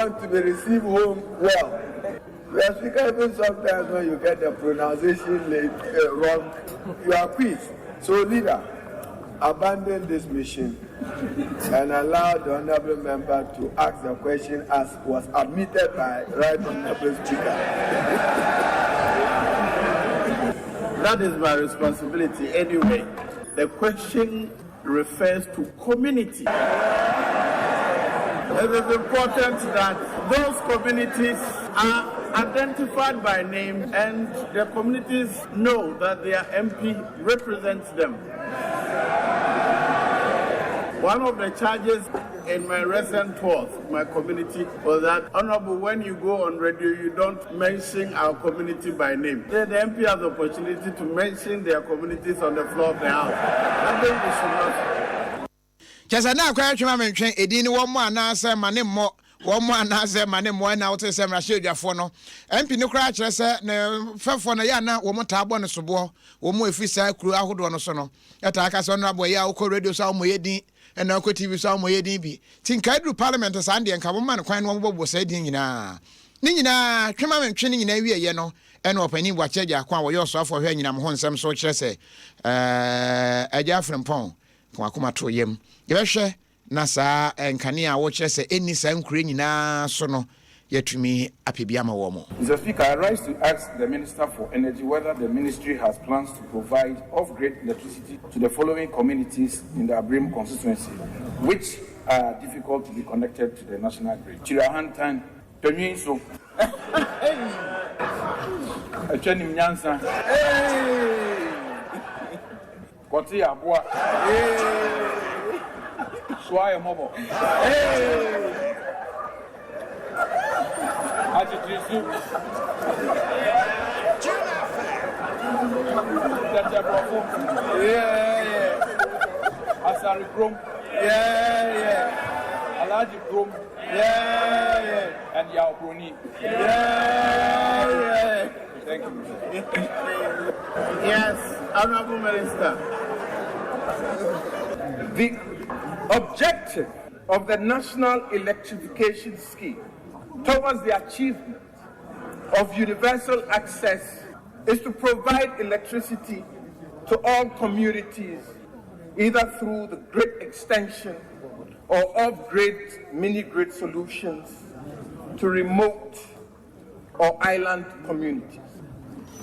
Want to be received home well. Mr. Speaker, even sometimes when you get the pronunciation late, wrong, you are quizzed. So, leader, abandon this mission and allow the honorable member to ask the question as was admitted by right honorable speaker. That is my responsibility anyway. The question refers to community. It is important that those communities are identified by name and the communities know that their MP represents them. One of the charges in my recent tours, my community, was that, Honorable, when you go on radio, you don't mention our community by name. The, the MP has the opportunity to mention their communities on the floor of the House. I think we should not. Kyerɛ sɛ na akwan atwe ma mentwe edin ne wɔn anaasɛ ma ne mmɔ wɔn anaasɛ ma ne mmɔ ɛna wote sɛ mmarahyɛdwafoɔ no MP no koraa kyerɛ sɛ ne fɛfoɔ no yɛ ana wɔn taa bɔ ne soboɔ wɔn mu ɛfiri saa kuro ahodoɔ no so no ɛtaa ka sɛ ɔno aboɔ yɛ a wokɔ radio so a wɔmmɔ yɛ din ɛna wokɔ TV so a wɔmmɔ yɛ din bi ti nka aduru parliament saa deɛ nka wɔma no kwan no wɔbɔbɔ saa din nyinaa ne nyinaa twema mentwe ne nyinaa wieɛ no ɛna ɔpanin Boakye Agyarko a wɔyɛ ɔsoafoɔ hwɛ anyinam ho nsɛm so kyerɛ sɛ ɛɛ Agya Frimpong Ka w'akoma to yam. Yɛbɛhwɛ na saa nkanea a wokyerɛ sɛ ɛnni saa nkuro nyinaa so no, yɛatumi apɛ bi ama wɔn. Mr Speaker, I rise to ask the Minister for Energy whether the ministry has plans to provide off-grid electricity to the following communities in the Abrim constituency which are difficult to be connected to the national grid. Kyiri Ahantan, Panyin so. Atwa nim nyansa. Kɔte yɛ aboa. Soa yɛ mmɔbɔ. Akyekyere su. Tɛtɛ borɔfo. Asare kurom. Alhaji kurom. And Yaw Broni. Thank you. Yes, Honorable Minister. The objective of the National Electrification Scheme towards the achievement of universal access is to provide electricity to all communities either through the grid extension or off-grid mini-grid solutions to remote or island communities.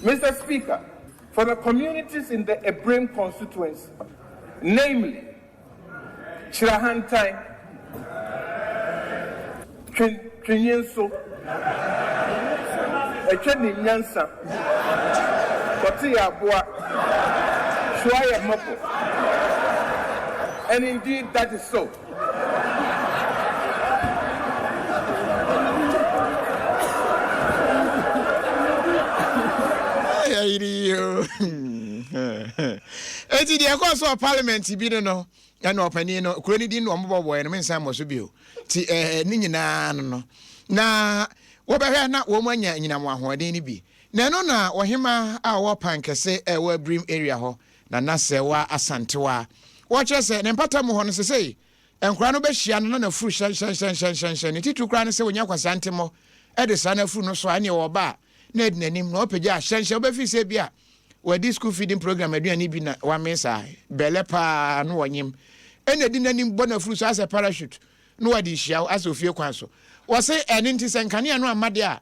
Mr. Speaker, for the communities in the Abrim constituency, namely Chirahantai, Twinyinso, Etwenim Nyansa, Kote Aboa, Shuaya Mopo, and indeed that is so. Eti deɛ ɛkɔɔ so wɔ parliament bi no no ɛna ɔpanin no kuro no din no wɔn bɔbɔɛ no mensan mmɔ so bio ti ɛɛ ne nyinaa no no na wɔbɛhwɛ na wɔn anya anyinam ahoɔden no bi na ɛno na ɔhema a ɔwɔ pan kɛse ɛwɔ abirim area hɔ Na na Sɛwa Asantewa. Wɔkyerɛ sɛ ne mpata mu hɔ no sesei nkwadaa no bɛhyia no na n'afuru hyɛnhyɛnhyɛnhyɛnhyɛn. Ne titiriw koraa ne sɛ wɔnya Kwasi Antemmɔ de saa n'afuru no so a ɛneɛ ɔba a na adi n'anim na ɔpagya a hyɛnhyɛn wobɛfiri sɛ bi a wadi school feeding program aduane bi na wamee saa bɛlɛ paa na wɔnyem ɛna adi n'anim bɔ n'afuru so asɛ parachute na wɔde hyia wo asɛ ofie kwan so. Wɔse ɛno nti sɛ nkanea no amma deɛ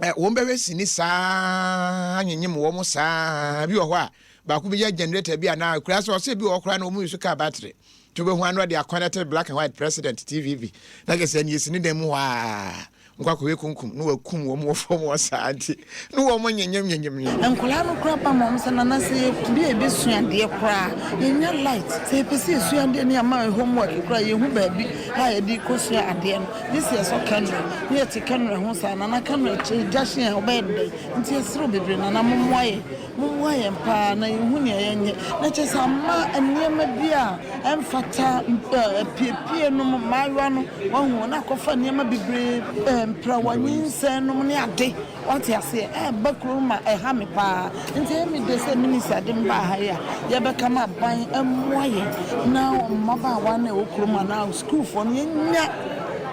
a wɔn bɛhwɛ sini saa nyenyem wɔn saa bi wɔ hɔ a baako bi yɛ generator bi anaa kura sɛ ɔsɛ bi wɔ hɔ koraa na wɔn yi so car battery to bɛhu ano de akɔnɛte black and white president tv bi na kyɛ sɛ ne yɛsi dan mu hɔ a nkɔ akɔhwɛ kunkum na wakum wɔn wɔ fam wɔ saa nti ne wɔn nyenyem nyenyem nyenyem. Nkwadaa no koraa ba ma wɔn sɛ nana sɛ yɛ bi a yɛbɛsua adeɛ koraa yɛnya light sɛ yɛpɛ sɛ yɛsua adeɛ ne yɛama yɛ homework koraa yɛhu baabi a yɛde kɔsua adeɛ no Gye sɛ yɛsɔ kɛnrɛ na yɛte kɛnrɛ ho saa Nana kɛnrɛ kyɛ gya hye a wobɛyɛ no dɛn nti yɛsrɛ wo bebree Nana mommoa yɛn mommoa yɛn paa na yɛnhu nea yɛnyɛ na kyerɛ sɛ ama nneɛma bi a ɛmfata apiepie nom mmaayewa no wahu na akɔfa nneɛma bebree mprawa nyinsɛn nom ne ade Wate aseɛ? Ɛreba kuro no ma ɛha me paa. Nti ɛyɛ me dɛ sɛ minista de me baa ha yi a, yɛbɛka ma aban mmoa yɛn na mmabaawa no a ɛwɔ kurom anaa sukuufoɔ no yɛnya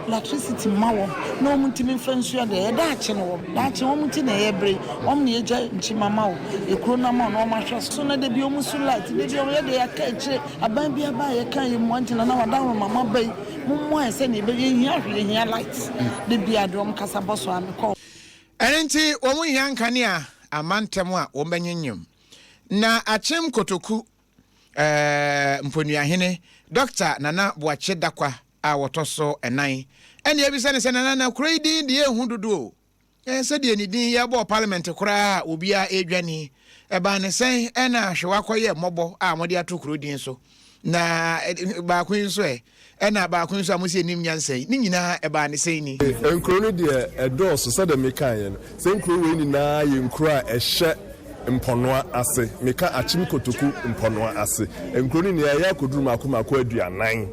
Electricity mma wɔn na wɔn ntumi mfa nsua deɛ ɛyɛ daakye no wɔn daakye wɔn nti na ɛyɛ bere wɔn na yɛgya nkyima ma wo ekuro no ama wɔn na wɔn ahwɛ so na dabi wɔn su light dabi wɔn yɛ deɛ yɛaka akyire aban bi aba a yɛka yɛ mua nti na na wadaworo mama ba yi mo mmoa yɛ sɛ na yɛbɛ yɛhia hwee yɛhia light dabi adeɛ wɔn kasa bɔ so a mekɔ. Ɛno nti wɔn nhia nkanea amma ntɛm a wɔn bɛnyenyem na akyem kotoku eh, mponuahene Dɔkta Nana Boakye Dakwa a wɔtɔ so nan. Ɛnna yɛbisa no sɛ, Nana, na kuro yi din deɛ ɛnhu dodo o. Ɛɛ, sɛdeɛ ne din yɛbɔɔ parliament koraa a obiara redwane yi, ɛbaa ne sɛn ɛna Ahwewa kɔyɛɛ mmɔbɔ a wɔde ato kuro din so? Na baako yi nso ɛ, ɛna baako yi nso a mose ɛnim nyansa yi, ne nyinaa ɛbaa ne sɛn ni? Nkuro no deɛ ɛdɔɔso sɛdeɛ mekaeɛ no. Saa nkuro wei nyinaa yɛ nkuro a ɛhyɛ Mpɔnoa ase. Meka Akyem Kotoku Mpɔnoa ase. Nkuro no nyinaa ɛyɛ akɔduru mmaako mmaako aduanan.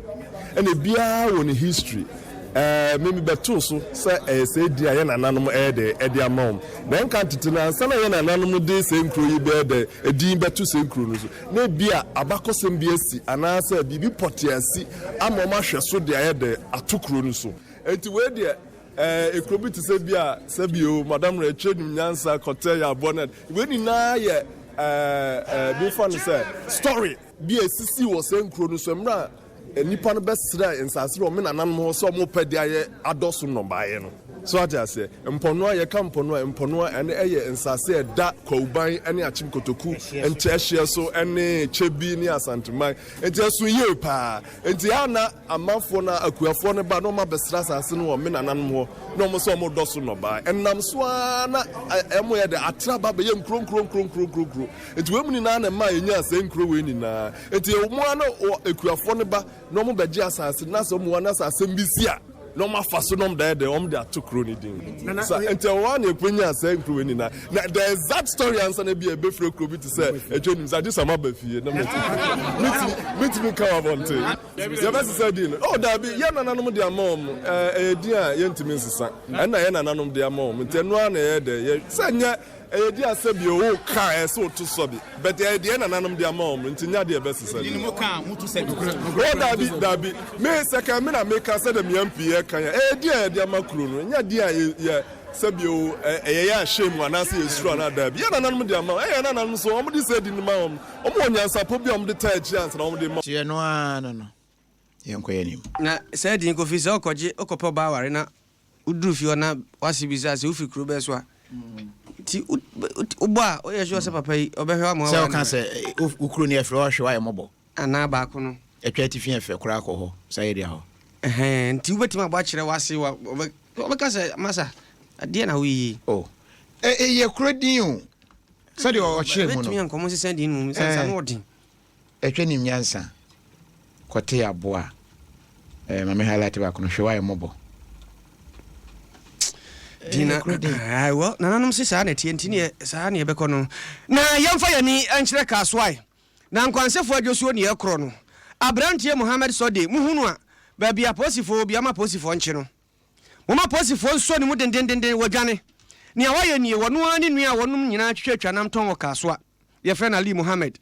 Ɛna ebiara wɔ ne history. Ɛɛ me mebɛtoo so sɛ ɛyɛ saa din a yɛn nananom ɛyɛ dɛ ɛde ama wɔn. Na ɛnka tete no ansa na yɛn nananom de saa nkuro yi bɛyɛ dɛ edin bɛto saa nkuro no so na ebia abakɔsɛm bi asi anaasɛ biribi pɔtee asi ama wɔn ahwɛ so de ayɛ dɛ ato kuro no so. Enti wei deɛ Ɛɛ, ekuro bi te sɛ bi a sɛbi o, Madam Rɛ, nim nyansa, kɔtɛ, yɛ aboa no. Wei nyinaa yɛ ɛɛ ɛɛ bi fa no sɛ story bi a esisi wɔ sɛ nkuro no so mmerɛ a nnipa no bɛsrɛ nsaase wɔ me nananom hɔ sɛ wɔn pɛ de ayɛ adɔ so nnɔbaeɛ no. So ate aseɛ? Mpɔnoa, yɛka mpɔnoa, mpɔnoa ɛno ɛyɛ nsaase a ɛda Kwawuban ne Akyem Kotoku nkyɛ ɛhyeɛ so ɛne Kyɛbi ne Asanteman. Nti ɛso yie paa. Nti a na Amanfoɔ no, akuafoɔ no ba na wɔabɛsra asase no wɔ me nananom hɔ, na wɔn sɛ wɔredɔ so nnɔbae. Ɛnam so ara na wɔyɛ dɛ atra ba bɛyɛ nkuro nkuro nkuro nkuro nkuro nkuro. Nti wei mu nyinaa na ɛmaa yɛnyaa saa nkuro wei nyinaa. Nti wɔn ara na akuafoɔ no ba na wɔbɛgye asase no, na sɛ wɔn na sɛ asɛm bi si a, na wɔafa so na wɔde ayɛ dɛ wɔde ato kuro no din. Sa nti ɛwɔ hɔ a na yɛkɔnyaa saa nkuro wei nyinaa. Na the exact story ansa na bi a ɛbɛfiri kuro bi te sɛ Atwa Nim sɛ agye sɛ moaba fie na mɛtumi metumi nka wɔ abɔnten. Yɛbɛsesa din no? Oh, daabi, yɛn nananom de ama wɔn. Ɛyɛ din a yɛntumi nsesa. Ɛna yɛn nananom de ama wɔn, nti ɛno ara na ɛyɛ dɛ. Yɛ, sɛ nyɛ, ɛyɛ din a sɛbi o, woka a, ɛsɛ sɛ woto sɔbi. But ɛyɛ deɛ yɛn nananom de ama wɔn, nti nyɛ adeɛ a yɛbɛsesa din. Oh, daabi, daabi. Me, sɛ kan me na meka sɛdeɛ me MP yɛka yi a, ɛyɛ din a yɛde ama kuro no. Ɛnyɛ din a yɛ, yɛ, sɛbi o, ɛyɛ yɛn ahyɛn mu anaasɛ yɛsuro anaa daabi. Yɛn nananom de ama wɔn. Ɛyɛ yɛn nananom nso, wɔde saa din no ma wɔn. Wɔn wɔ nyansapɔ bi a wɔde taa akyi ansa na wɔde ma. Nti ɛno ara no no, yɛnkɔ yɛn anim. Na saa din Kofi sɛ wokɔgye wokɔpɛ ɔbaa aware na woduru fie hɔ na w'ase bisa sɛ wofiri kuro bɛn so a nti wobɔ a woyɛ sure sɛ papa yi ɔbɛhwɛ wo ama Sɛ woaware woka no sɛ wo kuro no yɛ fɛ ɔhwɛ woayɛ mmɔbɔ. Anaa baako no. Atwa atifi ɛfɛ koraa kɔ hɔ saa area hɔ. Ɛhɛn nti wobɛtumi abɔ akyerɛ w'ase wa ɔbɛ ɔbɛka sɛ masa ɛdeɛ na woyɛ yi. Oh ɛyɛ kuro din o. Sɛdeɛ ɔkyerɛ mu no. Ɛbɛtumi a nkɔmmɔ nsesa din no mu sɛ nsa no ɔden. Ɛhwɛ nim nyansa kɔte aboa eh, ma me highlight baako no hwɛ wayɛ mmɔbɔ. Dina, ah, well, nananom se saa na ɛteɛ nti neɛ saa ne ɛbɛkɔ no. Na yɛmfa yɛn ani nkyerɛ Kasoae na Nkwansɛfoɔ adwosuo ne ɛkorɔ no. Aberanteɛ Mohammed Sɔde, mohu no a, baabi a apolisifoɔ wɔ biara ma apolisifoɔ nkye no. Momma apolisifoɔ nsɔ ne mu dendendenden, wadwane. Nea wayɛ nie, wɔno ara ne nua a wɔnom nyinaa twitwatwa nam tɔn wɔ Kasoa, yɛfrɛ no Ali Mohammed.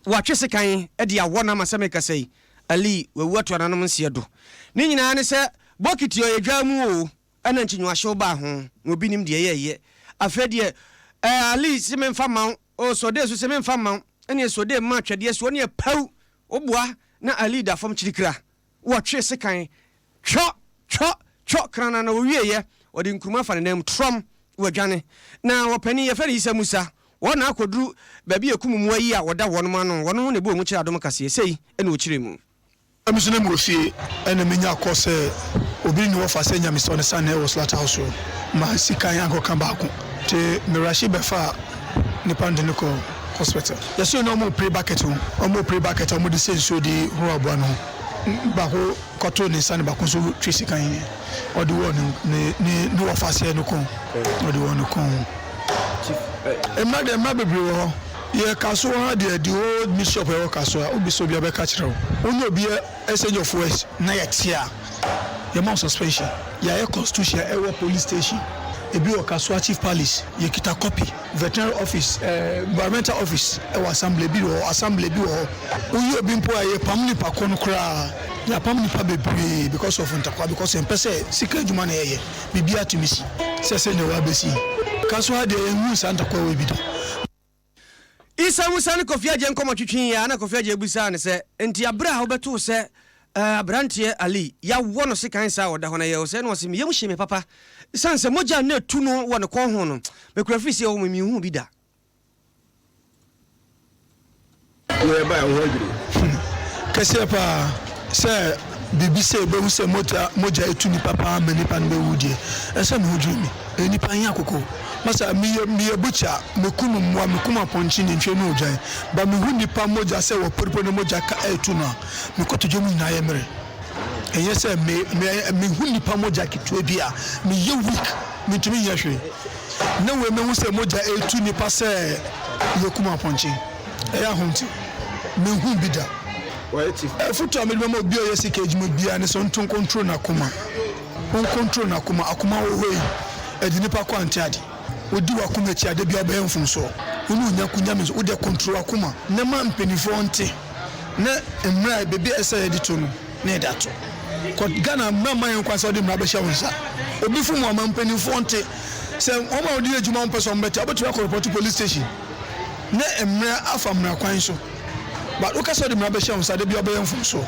Watwe sekan de awɔ no ama sɛ mekasa yi, Ali wawu ato ananom nseɛ do. Ne nyinaa ne sɛ bokiti ɔyɛ dwaa mu oo, ɛna nkyinwahyew baa ho, na obi nim deɛ yɛɛyɛ. Afei deɛ, ɛɛ Ali se memfa mma wo, oo Sode nso se memfa mma wo, ɛneɛ Sode maa twɛdeɛ soɔ neɛ pɛw, woboa na Ali da fam kyirikira. Wɔtwee sekan, twɔ, twɔ, twɔ, kranaa na wɔwieeɛ, wɔde nkruma fa ne nan mu, trɔm, wɔadwane. Na ɔpanin, yɛfrɛ no Yisa Musa, wɔn na akɔduru baabi a ɛkum mmoa yi a wɔda wɔnom ano, wɔno na ɛbɔɔ mu kyerɛɛ adom kaseɛ. Sei na ɔkyerɛɛ mu. Me nso na mewɔ fie ɛna menya kɔ sɛ obi ne wɔfa sɛ nyamesɔ ne sane wɔ slaughter house hɔ ma sikan ankɔka baako nti me rushe bɛfaa nipa no de no kɔɔ hospital. Yɛsee no ɔmo pere bucket ho, ɔmo pere bucket a ɔmo de sɛ nsuo de horo aboa no ho. Baako kɔtoo ne nsa na baako nso twe sekan ɔde wɔɔ ne ne ne ne wɔfaseɛ no kɔn, ɔde wɔɔ ne kɔn ho. Mmra deɛ mmra bebree wɔ hɔ. Yɛ Kasoa ha deɛ the whole meat shop a ɛwɔ Kasoa wobisa obi a ɔbɛka kyerɛ wo. Wo ne obi exchange of words na yɛte a, yɛma wo suspension. Yɛayɛ constitution a ɛwɔ police station. Ebi wɔ Kasoa Chief Palace, yɛkita copy. Veterinary office, environmental office wɔ Assembly, ebi wɔ hɔ, Assembly ebi wɔ hɔ. Woyi obi mpo a, yɛpam nipa ko no koraa. Yɛapam nipa bebree because of ntakwa because yɛmpɛ sɛ sika adwuma na yɛyɛ, biribiara tumi si. Sɛ sɛnea wɔabɛsi yi. Kasoa ha deɛ yɛnhuu saa ntakwa wei bi da. Issa Musa ne Kofi Adjei nkɔmmɔ twetwee yi ara na Kofi Adjei bisaa no sɛ, Enti aberɛ a wobɛtoo sɛ aberanteɛ Ali yɛawɔ no sekan saa a ɔda hɔ no ɛyɛ wo sɛn? Na ɔse, Me yam hye me papa ɛsiane sɛ mogya a na ɛtu no wɔ ne kɔn ho no, mekura firi sɛ ɛwɔ mu menhuu bi da. Wo ɛbae wo ho adwiri wo. Kɛseɛ paa sɛ biribi sɛ yɛbɛhu sɛ mogya mogya ɛtu nipa paa ma nipa no bɛwu deɛ ɛsɛ me ho dwiri me ɛyɛ nipa he akoko masa meyɛ meyɛ butcher mekum mmoa mekum apɔnkye nantwie ne odwan ba mehu nipa mogya sɛ wɔporepore ne mogya ka ɛtu no a me kotodwe mu nyinaa yɛ mere ɛnyɛ sɛ me me mehu nipa mogya ketewa bi a meyɛ weak mentumi nyɛ hwee na wei mehu sɛ mogya ɛtu nipa sɛ yɛkum apɔnkye Ɛyɛ ahomte. Menhuu bi da. Afotu a mede bɛma obi a ɔyɛ sika adwuma biara ne sɛ ɔnto nkontro n'akoma. Ɔnkontro n'akoma. Akoma wɔ hɔ yi, ɛde nipa kɔ ante ade. Wodi w'akoma akyi a, da biara wobɛyɛ mfomsoɔ. Wo ne Onyaku Nyame nso, wo deɛ kontro w'akoma na ma mpanimfoɔ nte na mmara baabi a ɛsɛ sɛ yɛde to no na yɛde ato. Kɔ Ghana mmara mma yɛn kwan sɛ wode mmara bɛhyɛ wo nsa. Obi fom wo a, ma mpanimfoɔ nte. Sɛ wɔn a wode yɛ adwuma wɔmpɛ sɛ wɔbɛte a, wobɛtumi akɔ repɔto police station. Ne mmrɛ afa mmara kwan so but woka sɛ wode mmara bɛhyɛ wo nsa da biara wobɛyɛ mfomsoɔ.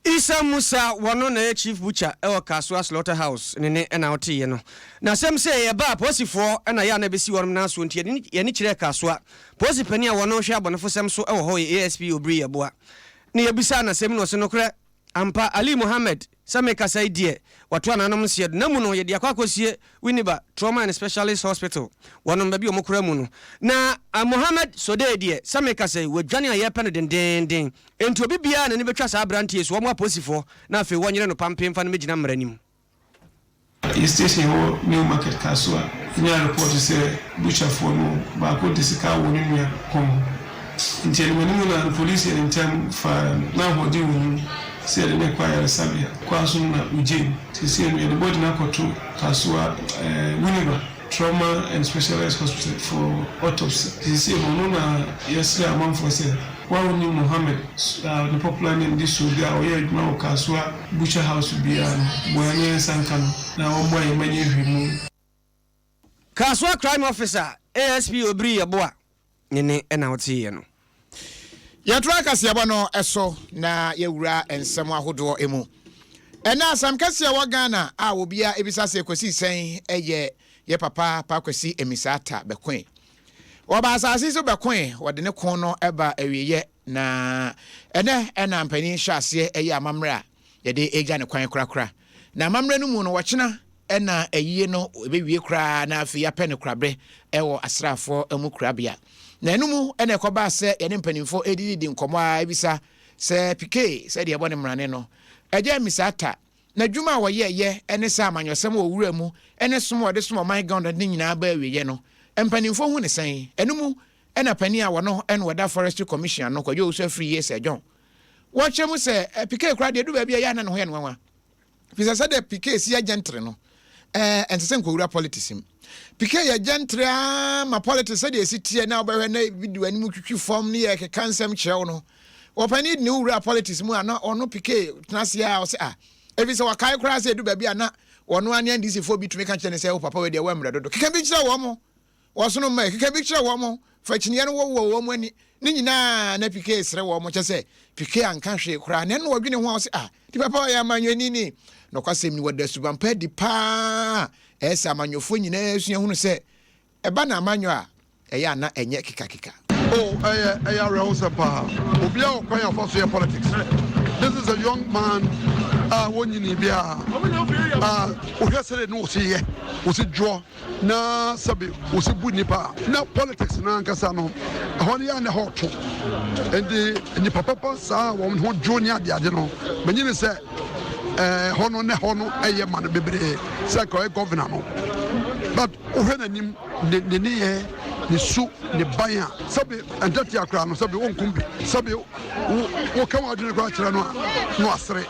Issa Musa wɔno na ɛyɛ Chief Butcher wɔ Kasoa Slaughter House ne ne na woteeɛ no. N'asɛm sɛ yɛba a polisifoɔ na yɛ a na ɛbɛsi wɔnom nan soɔ nti yɛde yɛn ani kyerɛɛ Kasoa. Polisi panin a wɔno hwɛ abɔnefosɛm so wɔ hɔ yɛ ASP Obiri Yeboah na yɛbisaa n'asɛm no ɔse nokorɛ Ampa, Ali Mohammed, sɛ merekasa yi deɛ, wɔato ananom nseɛ do. Na mu no, yɛde akɔ akɔsie Winneba Trauma and Specialist Hospital, wɔnom baabi a wɔkora mu no. Na Mohammed Sodee deɛ, sɛ merekasa yi, wadwane a yɛrepɛ no dendeenden. Enti obi biara a n'ani bɛtwa saa aberanteɛ yi so, wɔmmoa apolisifoɔ na afei wɔnyere no pampee mfa no mmɛgyina mmara anim. Yɛ station a ɛwɔ New Market Kasoa nyaa report sɛ butcher foɔ no baako de sika awɔ ne nua kɔn ho. Nti animanimu no ara no police yɛ ne ntɛm faa no na ahoɔden wɔ ne mu sɛ yɛde no rekɔ ayaresabea. Kwan so no na ogyae mu. Seesei no yɛde body no akɔto Kasoa Winneba Trauma and Specialized Hospital for autopsy. Seesei no ɔno na yɛsrɛ amanfoɔ sɛ wo a wonim Mohammed a ne popular name de Soga a ɔyɛ adwuma wɔ Kasoa Butcher house biara no, boa yɛn na yɛnsa nka no na ɔmmoa yɛn ma nyɛ nhwehwɛmu. Kasoa Crime Officer, ASP Obiri Yeboah ne ne na woteeɛ no. Yɛtoa kaseɛbɔ no so na yɛwura nsɛm ahodoɔ mu. Ɛnnɛ asɛm kɛseɛ wɔ Ghana a obiara bisa sɛ ɛkɔsii sɛn yɛ yɛ papa Pa Kwasi Amissah-Arthur bɛkoe. Wɔba asase so bɛkoe, wɔde ne ko no ba awieɛ Na ɛnɛ na mpanin hyɛ aseɛ yɛ amammerɛ a yɛde regya ne kwan korakora. Na amammerɛ no mu no, wɔkyena na ayie no ɛbɛwie koraa na afei yɛapɛ no koraberɛ wɔ asraafoɔ mu korabea. Na ɛno mu na ɛkɔbaa sɛ yɛne mpanimfoɔ redididi nkɔmmɔ a ɛbisa sɛ Pikee sɛdeɛ ɛbɔ ne mmrane no, Agya Mmisata, n'adwuma a wɔyɛeɛ ne sɛ amanyɔsɛm wɔ wura mu ne som a wɔde som ɔman Ghana no nyinaa baa awieeɛ no, mpanimfoɔ hu ne sɛn? Ɛno mu Ɛna panin a wɔno na ɔda Forestry Commission ano, Kwadwo Owusu Afriyie Sir John. Wɔkyerɛ mu sɛ Piquet koraa deɛ ɛdu baabi a ɛyɛ a na ne ho yɛ no nwanwa. Firi sɛ sɛdeɛ Piquet si yɛ gentry no, ɛnsɛ sɛ nkɔwura politics mu. Piquet yɛ gentry ara ma politics sɛdeɛ ɛsi teɛ na wobɛhwɛ na ebi di w'anim twitwi fam ne yɛ keka nsɛm kyerɛ wo no. Wɔpanin de ne ho wura politics mu a na ɔno Piquet tena ase a ɔsɛ ah ɛfiri sɛ wakae koraa sɛ ɛdu baabi a na wɔno ara ne NDC foɔ bi tumi ka kyerɛ ne sɛ wo papa wei deɛ woammerɛ dodo. Keka bi kyerɛ wɔn mo. Wɔsono mma ɛkeka bi kyerɛ wɔn, fa kyiniiɛ no wɔwɔ wɔn ani, ne nyinaa na Piquet sere wɔn, kyɛ sɛ Piquet anka hwee koraa, na ɛno ɔdwene ho a ɔse ah, ti papa ɔyɛ amanyɔni ni. Nokwasɛm ni, wɔda suban pa adi paa a ɛyɛ sɛ amanyɔfoɔ nyinaa sua hunu sɛ ɛba no amanyɔ a, ɛyɛ a na ɛnyɛ kekakeka. Oh ɛyɛ ɛyɛ awerɛhosɛm paa. Obiara wɔ kwan a ɔfa so yɛ politics. This is a young man a wonyinii biara a wohwɛ sɛdeɛ ne ɔsi yɛ, ɔsi dwoɔ. Na sɛbe wɔsi bu nnipa a, na politics no ankasa no, ɛhɔ no yɛ a na ɛhɔ to. Nti nnipa papa saa a wɔn ho dwo ne adeade no, menye ne sɛ ɛhɔ no na ɛhɔ no ɛyɛ ma no bebree sɛ nka ɔyɛ governor no. But wohwɛ n'anim, ne ne nneyɛɛ, Ne su, ne ban a sɛbe ɛntatea koraa no, sɛbe wonkom bi, sɛbe wo woka w'adwene koraa kyerɛ no a, na wasere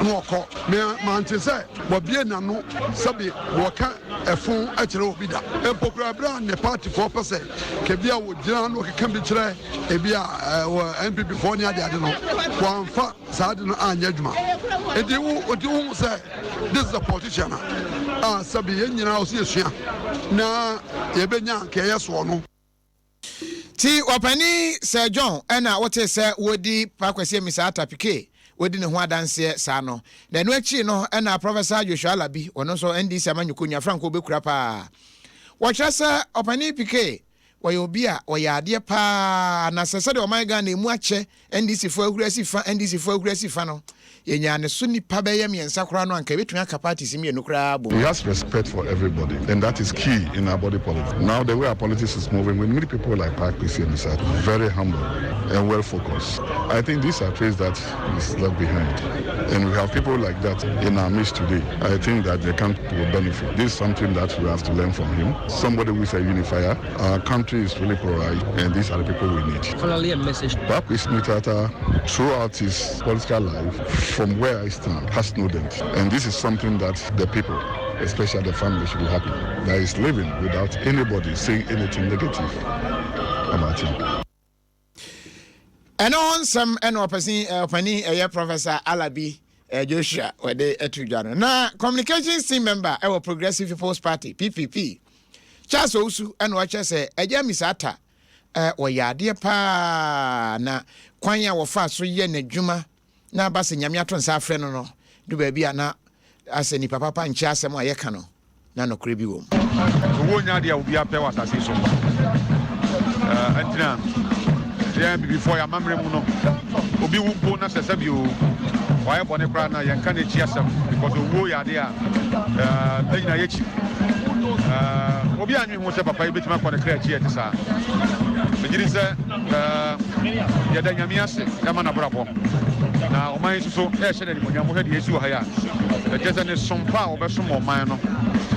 na ɔkɔ. Me mante sɛ wabue n'ano sɛbe wɔka ɛfo kyerɛ obi da. Mpo koraa berɛ a ne partyfoɔ pɛ sɛ kɛbi a wɔgyina na wɔkeka bi kyerɛ ebi a wɔ NPP foɔ ne adeade no, wɔamfa saa ade no anyɛ adwuma. Nti wo nti wohu sɛ this is a politician a a sɛbi yɛn nyinaa ɔsɛ yɛsua na yɛbɛnya nka ɛyɛ soɔ no. Ti ɔpanin Sir John na wotee sɛ wɔredi Pa Kwasi Amissah Arthur Piquet wɔdi ne ho adanseɛ saa no. Na ɛno akyiri no na Professor Joshua Alabi, ɔno nso NDC amanyɔkuo nua franko bɛkura paa. Wɔkyerɛ sɛ ɔpanin Piquet Wɔyɛ obi a ɔyɛ adeɛ paa na sɛ sɛdeɛ ɔman Ghana ɛmu akyɛ NDC foɔ ahuri asi fa NDC foɔ ahuri asi fa no yɛnyaa ne so nnipa bɛyɛ mmiɛnsa koraa no anka ɛbɛtumi aka parties mmienu koraa abom. He has respect for everybody and that is key in our body politics. Now the way our politics is moving we need people like Park Kwesi Amissah, very humble and well focused. I think these are traits that is left behind and we have people like that in our midst today. I think that the country will benefit. This is something that we have to learn from him. Somebody who is a unifier. Our country is really polarized and these are the people we need. Finally, a message. Paa Kwesi Amissah, throughout his political life, from where I stand, has no dent. And this is something that the people, especially the family, should be happy that he's living without anybody saying anything negative about him. Ɛno ho nsɛm ɛna ɔpɛsin ɔpanin ɛyɛ Professor Alabi Joshua wɔde ɛto dwa no. Na communications team member ɛwɔ Progressive People's Party PPP Charles Owusu ɛna ɔkyerɛ sɛ Agya Misa Atta wɔyɛ adeɛ paa na kwan a wɔfa so yɛ n'adwuma na aba sɛ Nyame ato nsa afrɛ no no du baabi a na asɛ nipa papa nkyɛ asɛm a yɛka no na nokorɛ bi wɔ mu. Owuo nyɛ adeɛ a obiara pɛ wɔ asase yi so. Ɛnti na yɛn abibifoɔ yɛn amammerɛ mu no, obi wu mpo na sɛ sɛbi o, wayɛ bɔne koraa na yɛnka n'akyi asɛm because owuo yɛ adeɛ a yɛn nyinaa yɛkyi. Obi anwe ho sɛ papa yi bɛtumi akɔ ne kra akyi a ɛte saa. Megye di sɛ yɛda Nyame ase ɛma n'abrabɔ na ɔman yi nso so ɛrehyɛ no animuonyam. Wohwɛ deɛ ɛsi wɔ ha yi a, ɛkyerɛ sɛ ne som pa a ɔbɛsom ɔman no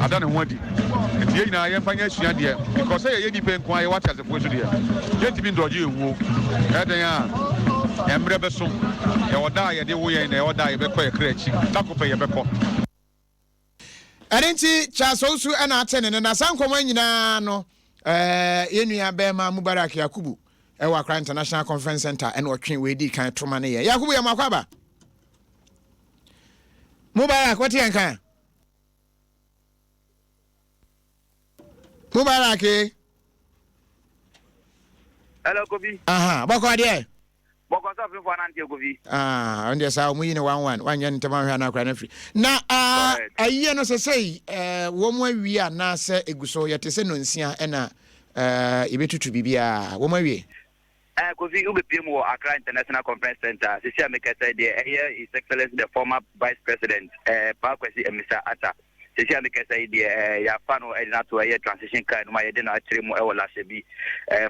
ada ne ho adi. Nti yɛn nyinaa yɛmfa nyɛ asuadeɛ because sɛ yɛyɛ nnipa nko ara yɛwɔ ateasefoɔ yi so deɛ yɛntumi ndɔgye ewuo. Ɛyɛ dɛn a mmerɛ bɛso, yɛwɔ da a yɛde wo yɛn na yɛwɔ da a yɛbɛkɔ yɛn kra akyi, da ko pɛ yɛbɛkɔ. Ɛno nti Charles Owusu na ate ne nne na saa nkɔmmɔ yi nyinaa no yɛn nua bɛrima Mubarak Yakubu ɛwɔ Accra International Conference Center ɛna ɔtwe wei dii kan to ma ne yɛ. Yakubu yɛ mo akɔ aba. Mubarak wote yɛn ka? Mubarak eh? Hello Kofi. Aha, bɔkɔ deɛ. Bɔkɔ sɛ ɔfefo anante Kofi. Ah, ɔno deɛ saa wɔn yi ne one one wanyɛ ntɛm ahwɛ anaa akora no afiri. Na ah, ayie no sɛ sɛi eh, wɔn awie anaasɛ egu so yɛte sɛ nonsia ɛna eh, yɛbɛtutu biribiara wɔn awie. Eh, Kofi, wobɛpie mu wɔ Accra International Conference Center. Sisi a mekasa yi deɛ ɛyɛ His Excellency the former Vice President eh, Paa Kwasi Amissah Arthur. Sisi a mekasa yi deɛ eh, yɛafa no de no ato ɛyɛ transition car no mu a yɛde no akyerɛ mu ɛwɔ Lashibi. Eh,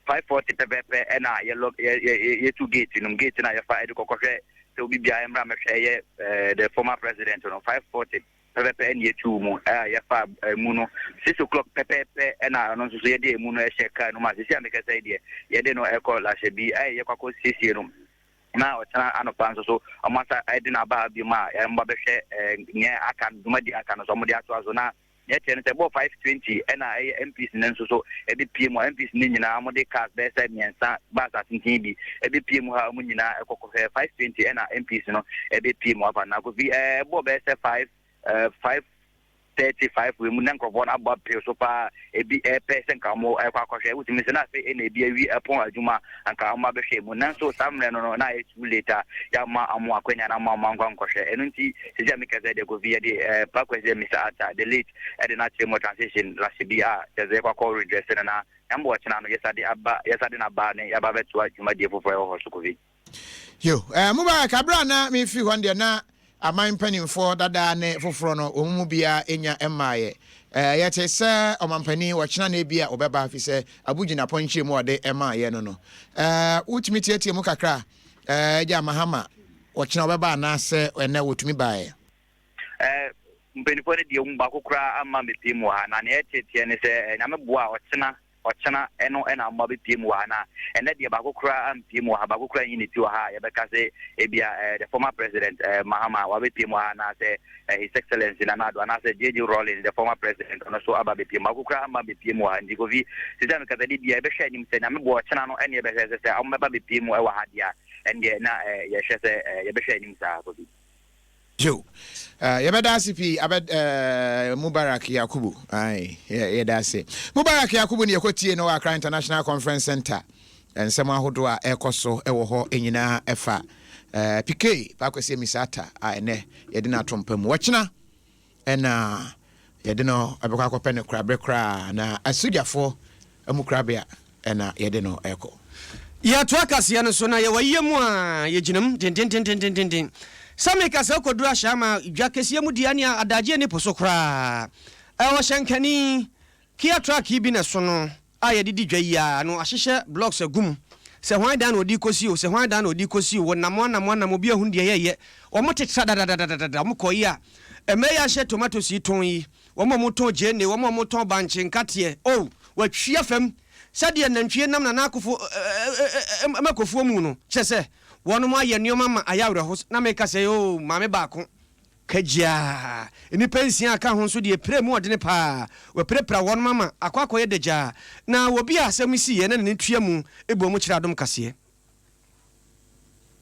5:40 pɛpɛɛpɛ ɛna yɛlɔ yɛ yɛ yɛtu gate no mu gate no a yɛfa ɛde kɔkɔhwɛ sɛ obi biara mmra mɛhwɛ ɛyɛ eh, the former president no 5:40 pɛpɛpɛ ɛna yɛtuu mu a yɛfa ɛmu no 6 o'clock pɛpɛpɛ ɛna ɔno nso so yɛde ɛmu no ɛhyɛ car no mu a sisi a mekasa yi deɛ yɛde no ɛkɔ Lashibi ɛyɛ yɛkɔ akɔ siesie no na ɔkyena anɔpa nso so ɔmo asa ɛde no aba ha bi mu a ɛmo ba bɛhwɛ ɛɛ nea aka no dwumadi aka no so ɔmo de atoa so. Na nea ɛkyerɛ no sɛ bɔɔ 5:20 ɛna ɛyɛ MPs no nso so ɛbi pie mu a MPs no nyinaa ɔmo de cars bɛyɛ sɛ mmiɛnsa bus atenten bi ɛbi pie mu ha, ɔmo nyinaa ɛkɔ kɔhwɛ. 5:20 ɛna MPs no ɛbɛ pie mu aba na Kofi ɛbɔ bɛyɛ sɛ 5 5:35 wɔ mu na nkurɔfoɔ no abɔ apee so paa, ebi ɛpɛ sɛ nka wɔn ɛkɔ akɔhwɛ. Wotumi sɛ na afei ɛna ebi awie ɛpɔn adwuma anka wɔn abɛhwɛ mu, nanso saa mmerɛ no na ayɛ too late a yɛama wɔn akwanya na ama wɔn ankɔ ankɔhwɛ. Ɛno nti sisi a meka sɛ deɛ Kofi yɛde Paa Kwesi Mr Arthur the late ɛde no akyerɛ mu transition Lashibi a kyerɛ sɛ yɛkɔ akɔ redress no na nyambɔ ɔkyena no yɛsa de aba yɛsa de no aba ne yɛaba bɛtoa dwumadie foforɔ ɛwɔ hɔ so, Kofi. Yo, Mubarak, abere a na mefiri hɔ no deɛ na aman mpanimfoɔ dadaa ne foforɔ no wɔn mu biara nya mmaeɛ. Yɛte sɛ ɔmampanin wɔkyena na ebi a wɔbɛba fi sɛ Abu Jinapor nkyerɛmu a ɔde maaeɛ no no. Wotumi tietie mu kakra, agya Mahama wɔkyena wɔbɛba anaasɛ ɛnɛ wɔtumi baeɛ? Mpanimfoɔ no deɛ wɔn mu baako koraa amma mmɛpie mu wɔ ha, na nea ɛteteɛ ne sɛ Nyame boa a ɔkyena. ɔkyena no na wɔn abɛpue mu wɔ ha na ɛnnɛ deɛ baako koraa ampue mu wɔ ha, baako koraa anyi ne ti wɔ ha a yɛbɛka sɛ ebia the former president Mahama wabɛpue mu wɔ ha anaasɛ His Excellency Nana Addo anaasɛ JJ Rawlings the former president ɔno nso aba abɛpue mu. Baako koraa amma ammɛpue mu wɔ ha nti Kofi, seesei a mekasa de bia yɛbɛhwɛ anim sɛ Nyame boa ɔkyena no ɛne yɛbɛhwɛ sɛ sɛ wɔn bɛba abɛpue mu wɔ ha deɛ a ɛndeɛ na yɛhwɛ sɛ yɛbɛhwɛ anim saa Kofi. Joe, Yɛbɛda ase pii Abed eh, Mubarak Yakubu ae, yɛda ase. Mubarak Yakubu ne yɛkɔtie no wɔ Accra International Conference Center. Nsɛm ahodoɔ a ɛrekɔ so wɔ hɔ nyinaa ɛfa eh, PK Paa Kwesi Amissah-Arthur a ɛnɛ yɛde no ato mpa mu. Ɔkyena ɛna yɛde no ɛbɛkɔ akɔpɛ no korabere koraa na asogyafoɔ mu korabea na yɛde no rekɔ. Yɛtoa kaseɛ no so na yɛwɔ ayie mu a yɛgyina mu dendendendendenden. Sɛ meka sɛ wokɔduru Ashaiman dwa kɛseɛ mu deɛ ɛnea adagyeɛ nni po so koraa. Ɛwɔ hyɛnkani, Kia truck yi bi na ɛso no a yɛde di dwa yi ara no ahyehyɛ blocks agu mu. Sɛ hwan dan na ɔde rekɔsi o, sɛ hwan dan na ɔde rekɔsi o, wɔnam anam anam obi ahunu deɛ yɛreyɛ. Wɔte tra dadadadadada wɔkɔ yi a, mmerɛ yi ahyɛ tomatoes yi tɔn yi, Wɔn a wɔtɔn gyeene, wɔn a wɔtɔn bankye, nkateɛ, oh, wɔatwi afa mu sɛdeɛ nantwie nam Nana Akufo makofoɔ mu no, kyerɛ sɛ, wɔnom ayɛ nneɛma ma ayɛ awerɛho, na meka sɛ, oh, maame baako, kagyaa, nnipa nsia a ka ho nso deɛ pira mu ɔdene paa, wɔapirapira wɔnom ama akɔ akɔyɛ dagyaa, na obi a asɛm yi siiɛ na n'ani tua mu bɔɔ mu kyerɛ adom kaseɛ.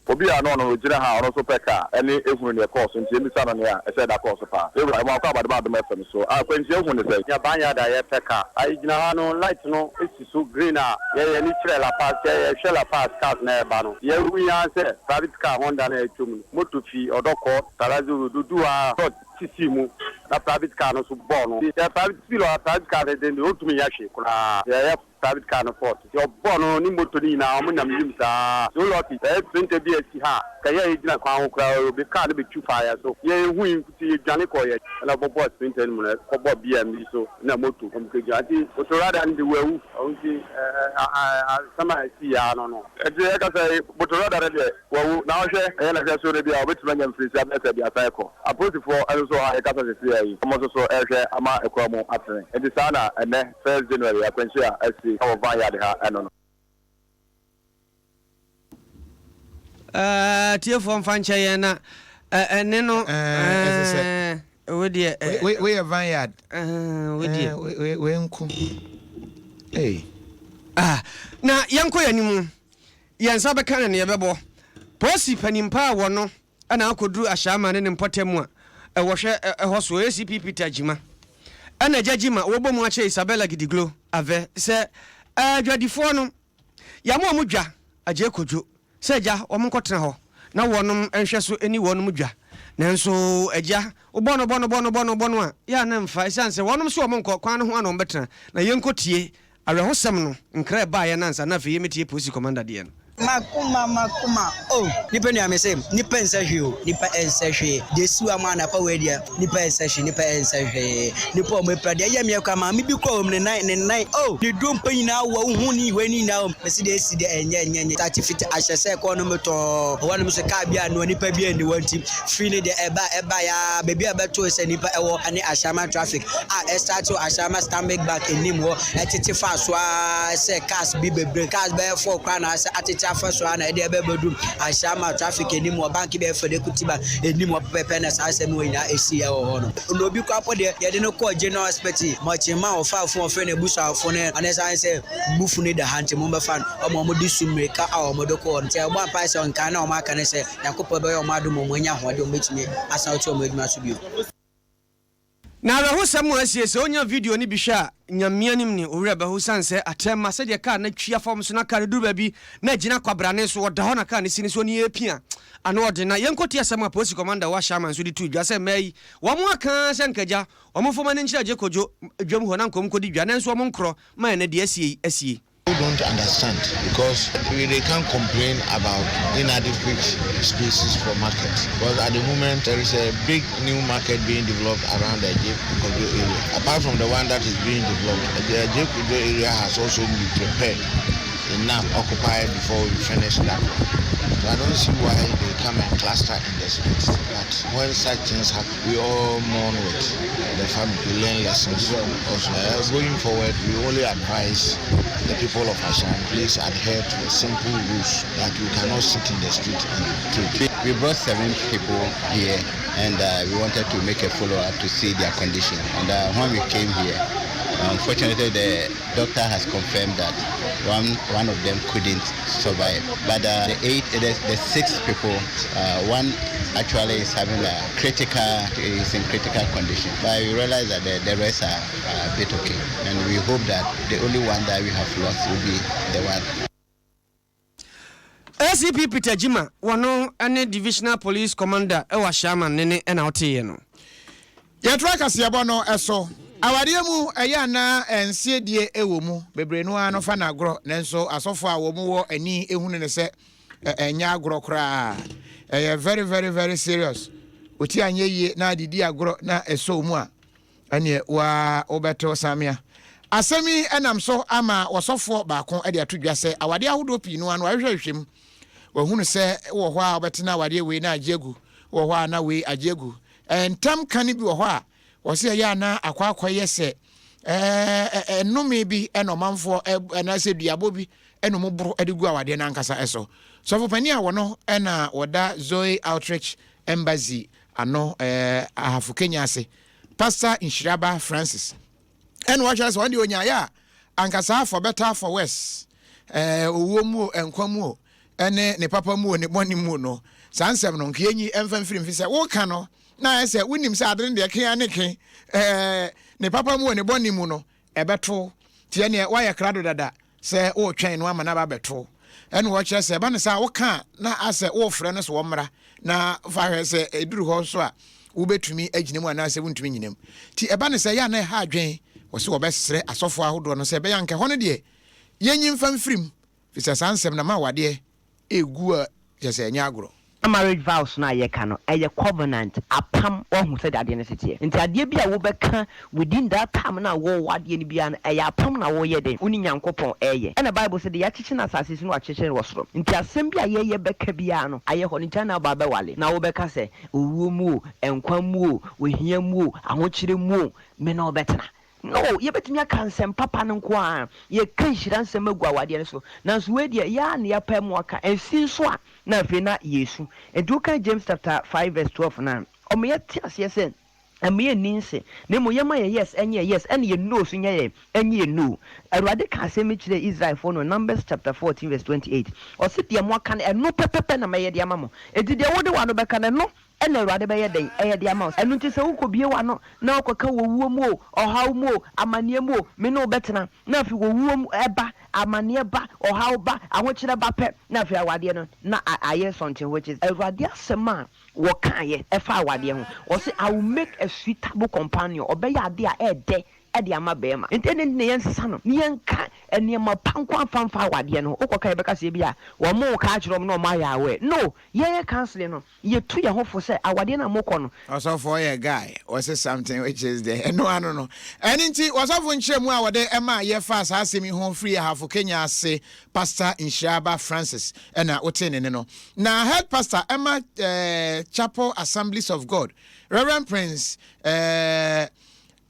Obi a na ɔno ogyina ha a ɔno nso pɛ kaa ne ehunu nea ɛkɔɔ so nti yɛmmisa no nea ɛhyɛɛ da kɔɔ so paa. Yɛwura, yɛma wakɔ abadema Adom FM so a akwanhyia wohu no sɛn? Nea Banyard a yɛpɛ kaa a yɛgyina ha no light no si so green a yɛn ani kyerɛ La Paz sɛ yɛhwɛ La Paz cars no a ɛreba no deɛ yɛhui ara ne sɛ private car Honda no a ɛretwam no moto fi Ɔdɔkɔ Tarazo road doduu hɔ ara dot sisii mu na private car no nso bɔɔ no sɛ private speed a private car no de deɛ ɔntumi nyɛ hwee koraa deɛ ɛyɛ Private car no fault nti ɔbɔɔ no ne motor no nyinaa ɔmo nam wim saa so lucky sɛ sprinter bi asi ha a nka yɛ a yɛgyina kwan ho koraa obi car no bɛtwi faa yɛn so yɛ yɛhui nti yɛdwane kɔɔ yɛ ɛna ɔbɔbɔɔ sprinter no mu no ɛkɔbɔɔ BM bi so na motor ɔmo kɔgyina nti motorada no de wawu ɔno nti asɛm a ɛsii aa no no. Nti yɛkasa yi motorada no deɛ wawu na wohwɛ ɛyɛ na hwɛ so no bi a ɔbɛtumi anya mfirinhyia bɛyɛ sɛ 30 ɛkɔ. Apolisifoɔ nso so wɔ ha a yɛkasa seesei yi ɔmo nso so ɛrehwɛ ama ɛkwan mu atene nti saa na ɛnɛ First January akwanhyia a asi wɔ Vineyard ha ɛno no. Eh, atiefoɔ mfa nkyɛ yɛn na ɛne no eh, wei deɛ wei yɛ Vineyard wei deɛ wei nko hey. Ah, na yɛnkɔ yɛn anim yɛn nsa bɛka ne ne yɛbɛbɔ polisi panimpa a wɔ no na akɔduru Ashaiman ne ne mpɔtam a wɔhwɛ hɔ soɔ, ACP Peter Gyimah ɛna Agya Gyimah wɔbɔ mu akyerɛ Isabella Gidiglo Avɛ sɛ adwadifoɔ no yɛama wɔn dwa Agyei Kojo sɛ agya wɔn nkɔtena hɔ na wɔnom nhwɛ so nni wɔnom dwa nanso agya wobɔ no bɔ no bɔ no bɔ no bɔ no a yɛ a na mfa ɛsiane sɛ wɔnom se wɔn nkɔ kwan no ho a na wɔn bɛtena na yɛnkɔ tie Awerɛhosɛm no, nkra a ɛbaeɛ no ansa na afei yɛmmɛtie Polisi Kɔmanda deɛ no. Makoma makoma oh nipa nua mese nipa nsɛ hwee o nipa nsɛ hwee deɛ esi wa ma anapa wei deɛ nipa nsɛ hwee nipa nsɛ hwee nipa ɔmo epira deɛ ɛyɛ meɛ kora maame bi kora wɔm ne nan ne nan oh ne dompe nyinaa wɔ wohu ne wei ne nyinaa wɔm mese deɛ esi deɛ ɛnyɛ ɛnyɛ ɛnyɛ tati fiti ahyɛ sɛ kɔɔ no metɔɔ ɛhɔ nom so kaa bi a noa nipa bi ani wɔ nti firi ne deɛ ɛba ɛba ya baabi a ɛbɛto sɛ nipa ɛwɔ ɛne Ashaiman traffic a ɛstarte wɔ Ashaiman Stanbic Bank anim hɔ ɛtete faa so ara sɛ cars bi bebree cars bɛyɛ four koraa na asɛ atete afa so ara na ɛde ɛbɛbɛdum Ashaiman traffic anim hɔ bank bi a yɛfrɛ no Equity Bank anim hɔ pɛpɛpɛ na saa asɛm wɔ nyinaa ɛsii ɛwɔ hɔ no. Na obi koraa po deɛ yɛde no kɔɔ General Hospital Mɔkyema ɔfaa fon ɔfrɛ n'abusuafo no ɔne san sɛ bufu no da ha nti mommɛfa no ɔma wɔde su mmirika a wɔde kɔɔ no nti ɛbɔ mpae sɛ nkae na wɔn aka ne sɛ Nyankopɔn bɛyɛ wɔn adom wɔn anya ahoɔden wɔn bɛtumi asan atu wɔn adwuma so bio. Na awerɛhosɛm a asie, sɛ onya video no bi hwɛ a, Nyame anim ne owura bɛho esiane sɛ atɛmma sɛdeɛ kaa no atwi afa wɔn so na kaa no duru baabi na agyina kwabrane so, ɔda hɔ na kaa no si ne so ne ɛrepia ano ɔden. Na yɛnkɔtie asɛm a Polisi Kɔmanda wɔ Ashaiman nso de too dwa sɛ mmaa yi wɔn aka ara sɛ nka agya wɔn mfa wɔn ani nkyerɛ Agye Kojo dwam hɔ na nka wɔn nkɔdi dwa nanso wɔn nkorɔ ma ɛnnɛ deɛ asie yi asie. People don't understand because they can't complain about inadequate spaces for market because at the moment there is a big new market being developed around the Ajay area. Apart from the one that is being developed, the Ajay area has also been prepared. enough occupied before we finish that one. So I don't see why they come and cluster in the streets. But when such things happen, we all mourn with the family. We learn lessons also. Going forward, we only advise the people of Ashan, please adhere to the simple rules that you cannot sit in the street and trade. We brought seven people here and we wanted to make a follow-up to see their condition. And when we came here, unfortunately the doctor has confirmed that one, one of them couldn't survive. But the eight, the six people, one actually is having a critical, is in critical condition. But we realize that the, the rest are, are a bit okay. And we hope that the only one that we have lost will be the one. ACP Peter Gyimah, wɔno ne Divisional Police Commander wɔ Ashaiman ne ne na woteeɛ no. Yɛtoa kaseɛbɔ no so. Awadeɛ mu ɛyɛ a na nseɛdie wɔ mu, bebree no ara no fa no agorɔ, nanso asɔfoɔ a wɔn wɔ ani hunu no sɛ ɛnyɛ agorɔ koraa. Ɛyɛ very very very serious. Wo ti anyɛ yie na ade di agorɔ na ɛsɔ wo mu a, ɛneɛ wo ara wobɛto samea. Asɛm yi nam so ama ɔsɔfoɔ baako de ato dwa sɛ awadeɛ ahodoɔ pii no ara no wahwehwɛhwehwɛ mu, wahunu sɛ wɔ hɔ a wobɛtena awadeɛ wei na agye agu, wɔ hɔ a na wei agye agu. Ntam ka no bi wɔ hɔ a wɔse ɛyɛ a na akɔ akɔyɛ sɛ nnome bi na ɔmanfoɔ anaasɛ duabɔ bi na wɔboro de gu awadeɛ no ankasa so. Sɔfopanin a wɔno na wɔda Zoe Outreach Embassy ano Ahafo Kenya ase, Pastor Nhyiraba Francis, ɛna wɔhwɛ sɛ ɔno deɛ ɔnyaeɛ a anka saa for better for worse, owuo mu o, nkwa mu o, ɛne ne papa mu o, ne bɔne mu no, saa nsɛm no nka yɛnyi ɛmfa mfiri mfi sɛ woka no na ayɛ sɛ wonim sɛ ade no deɛ ke ara ne ke, ne papa mu o, ne bɔne mu no, ɛbɛto. Nti ɛneɛ woayɛ krado dada sɛ woretwɛn no ama no aba abɛto. Ɛna wɔkyerɛ sɛ ɛba no saa a woka a na asɛ worefrɛ no sɛ ɔmmra na fa hwɛ sɛ ɛduru hɔ nso a wobɛtumi agyina mu anaasɛ wontumi nnyina mu. Nti ɛba no sɛ ɛyɛ a na ɛha adwene wɔ sɛ wɔbɛsrɛ asɔfoɔ ahodoɔ no sɛ ɛbɛyɛ a anka ɛhɔ no deɛ yɛnyi mfa mfiri mu firi sɛ saa nsɛm no ama awadeɛ ɛregu a kyerɛ sɛ ɛnyɛ agorɔ. Marriage vows no a yɛka no, ɛyɛ covenant, apam, woahu sɛdeɛ adeɛ no si teɛ. Nti adeɛ bi a wobɛka within that time no a wɔwɔ adeɛ no biara no, ɛyɛ apam na woreyɛ dɛn? Wo ne Nyankopɔn ɛreyɛ. Ɛna Bible se, deɛ yɛakyekyere no asase so no wɔakyekyere no wɔ soro. Nti asɛm bi a yɛyɛ bɛka biara no, ayɛ hɔ no, nti ana wobaa bɛwale na wobɛka sɛ, owuo mu o, nkwa mu o, ohia mu o, ahokyere mu o, me ne wo bɛtena. No, yɛbɛtumi aka nsɛm papa no nko ara, yɛka nhyira nsɛm agu awadeɛ no so, nanso wei deɛ, yɛ ara na yɛapae mu aka, ɛnsi nso a, na afei na yɛresu. Enti wokan James chapter 5 verse 12 no a, ɔma yɛte aseɛ sɛ, ɛmma yɛnni nse, na mmom yɛmma yɛn yes nyɛ yɛn yes, ɛna yɛn no nso nyɛ yɛn ɛnyɛ yɛn no. Awurade kaa asɛm yi kyerɛɛ Israelfoɔ no wɔ Numbers chapter 14 verse 28. Ɔse, deɛ moaka no, ɛno pɛpɛpɛ na mɛyɛ de ama mo. Enti deɛ wode w'ano bɛka no, ɛno Ɛna Awurade bɛyɛ dɛn ɛyɛ de ama wo? Ɛno nti sɛ wokɔbue w'ano na wokɔka wɔ wuo mu o, ɔhaw mu o, amaneɛ mu o, me ne wo bɛtena, na afei wɔ wuo mu ɛba, amaneɛ ba, ɔhaw ba, ahokyerɛ ba pɛ, na afei awadeɛ no na ayɛ sɔnten which is Awurade asɛm a wɔkaeɛ ɛfa awadeɛ ho. Ɔse I will make a suitable companion, ɔbɛyɛ adeɛ a ɛɛdɛ de ama barima. Nti ɛdɛn nti na yɛnsesa no na yɛnka nneɛma pa nko ara mfa mfa awadeɛ no ho? Wokɔka a yɛbɛka sɛ ebia wɔn reka akyerɛ wɔn na wɔn ayɛ aware. No, yɛyɛ counseling no, Yɛtu yɛn ho fo sɛ awadeɛ no a mokɔ no. Ɔsɔfoɔ yɛ guy ɔse something which is the ɛno ano no ɛno nti ɔsɔfo nkyerɛmu a wɔde ɛma yɛ faa saa asɛm yi ho firi Ahafo Kenya ase Pastor Nhyiraba Francis ɛna wotee ne nne no na head pastor ɛma eh, Chapel Assemblies of God Reverend Prince eh,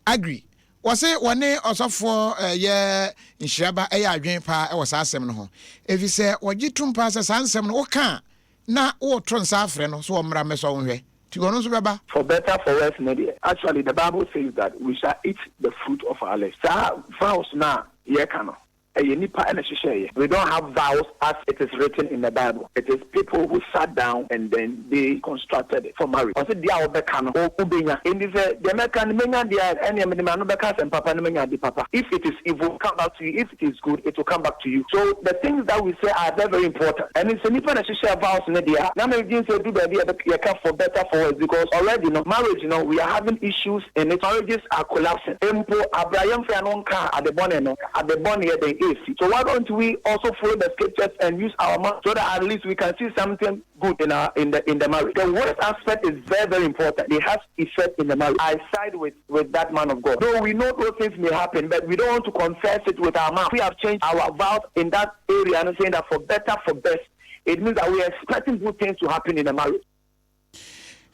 Agri wɔse wɔne ɔsɔfoɔ eh, yɛ Nhyiraba ɛyɛ adwene paa ɛwɔ saa asɛm no ho efisɛ wɔgye tom paa sɛ saa nsɛm no woka a na woreto nsa afrɛ no sɛ ɔmmra mmɛsɔ wo nhwɛ, nti ɔno nso bɛba. For better for worse no deɛ, actually the bible says that we shall eat the fruit of our lips. Saa vows no a yɛreka no, ɛyɛ nnipa na ɛhyehyɛeɛ. We don't have vows as it is written in the bible, it is people who sat down and then they constructed it for marriage. Ɔse deɛ a wobɛka no wobɛnya. Enti sɛ deɛ mɛka no mɛnya deɛ a, ɛneɛ mede m'ano bɛka asɛm papa na manya ade papa. If it is evil, come back to you, if. is good it will come back to you so the things that we say are very very important ɛne sɛ nipa na ɛhyehyɛɛ vows no deɛ a na me dwen sɛ ɛduru baabi a yɛka for better for worse because already no marriage no we are having issues in it marriages are collapsing mpo abra yɛmfa yɛn ano nka ade bɔne no ade bɔne yɛ dɛn. esi. So why don't we also follow the scriptures and use our mouth so that at least we can see something good in our in the in the marriage. The words aspect is very very important. It has effect in the marriage. I side with with that man of God. Though we know those things may happen, but we don't want to confess it with our mouth. We have changed our vows in that area and saying that for better, for best, it means that we are expecting good things to happen in the marriage.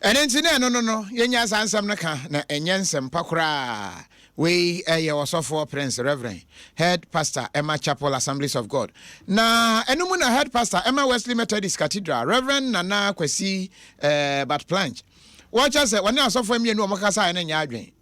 Ɛno nti na ɛno no no, yɛnya saa nsɛm no ka na ɛnyɛ nsɛm pa koraa. Wei ɛyɛ ɔsɔfoɔ Prince Reverend Head Pastor ɛma Chapel Assemblies of God. Na ɛno mu na Head Pastor ɛma Wesley Methodist Cathedral Reverend Nana Kwasi eh, Bat Planch. Wɔkyɛ sɛ wɔne asɔfoɔ mmienu a wɔkasaeɛ no nyɛ adwene.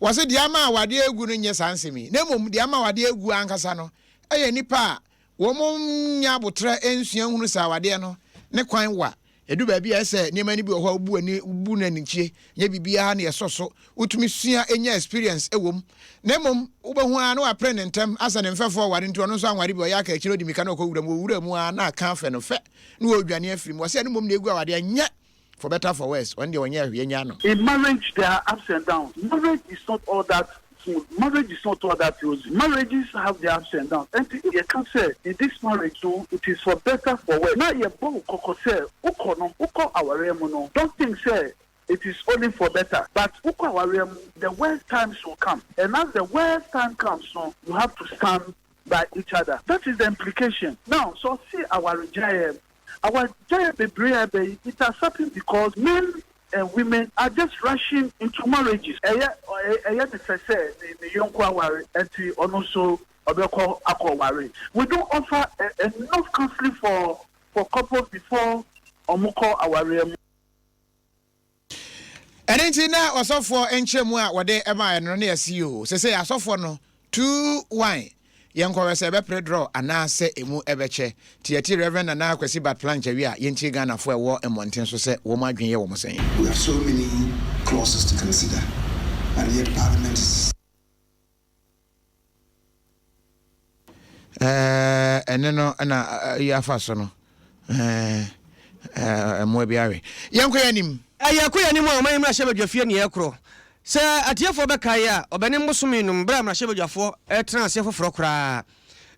Wɔse deɛ ama awadeɛ agu no nyɛ saa nsɛm yi, na mmom deɛ ama awadeɛ agu ankasa no yɛ nnipa a wɔn nnya aboterɛ nsua nhunu sɛ awadeɛ no ne kwan wa. Ɛdu baabi a ɛsɛ nneɛma no bi wɔ hɔ a wobu ani wobu no anikye, nyɛ biribiara na ɛsɔ so, wotumi sua nya experience wɔ mu. Na mmom wobɛhu ara na wapere ne ntɛm asɛ ne mfɛfoɔ aware nti ɔno nso anware bi, ɔyɛ aka akyire ɔdi mmirika na ɔkɔ wura mu, ɔwura mu ara na aka afɛ no fɛ na ɔredwane afiri mu. Wɔse ɛno mmom na ɛgu awadeɛ, nyɛ for better for worse, ɔno deɛ ɔnyɛɛ hwee nya no. In marriage there are ups and downs, marriage is not all that smooth, marriage is not all that rosy, marriages have their ups and downs, ɛnti yɛka sɛ in this marriage no it is for better for worse, na yɛbɔ wo kɔkɔ sɛ wokɔ no wokɔ awareɛ mu no don't think sɛ it is only for better but wokɔ awareɛ mu the worst times will come and as the worst time comes no you have to stand by each other that is the implication now sɛ ɔse awaregyaeɛ Awargyaeɛ bebree a ɛba yi, it has happened because men and women are just rushing into marriages. Ɛyɛ ɛyɛ ne fɛ sɛ ne ne yɔnko aware nti ɔno nso ɔbɛkɔ akɔ ware. We don't offer enough counseling for for couples before wɔn kɔ awareɛ mu. Ɛno nti na ɔsɔfoɔ nkyerɛmu a wɔde maeɛ no ne yɛse yoo sesei asɔfoɔ no too wine yɛnkɔhwɛ sɛ ɛbɛpere draw anaa sɛ ɛmu ɛbɛkyɛ nti yɛte Rev Nana Kwasi Bat Planch awie a yɛntie Ghanafoɔ a ɛwɔ mmɔnten so sɛ wɔn adwene yɛ wɔn sɛn. We have so many clauses to consider and yet parliament is. Ɛɛ, ɛne no na yi afa so no, ɛɛ, mmoa bi awe. Yɛnkɔ yɛn anim. Ɛyɛ kɔ yɛn anim a ɔman yi mmarahyɛbadwafie ne yɛrekorɔ. Sɛ atiefoɔ bɛkae a, Ɔbɛnem bosome nom berɛ a mmarahyɛbadwafoɔ retena aseɛ foforɔ koraa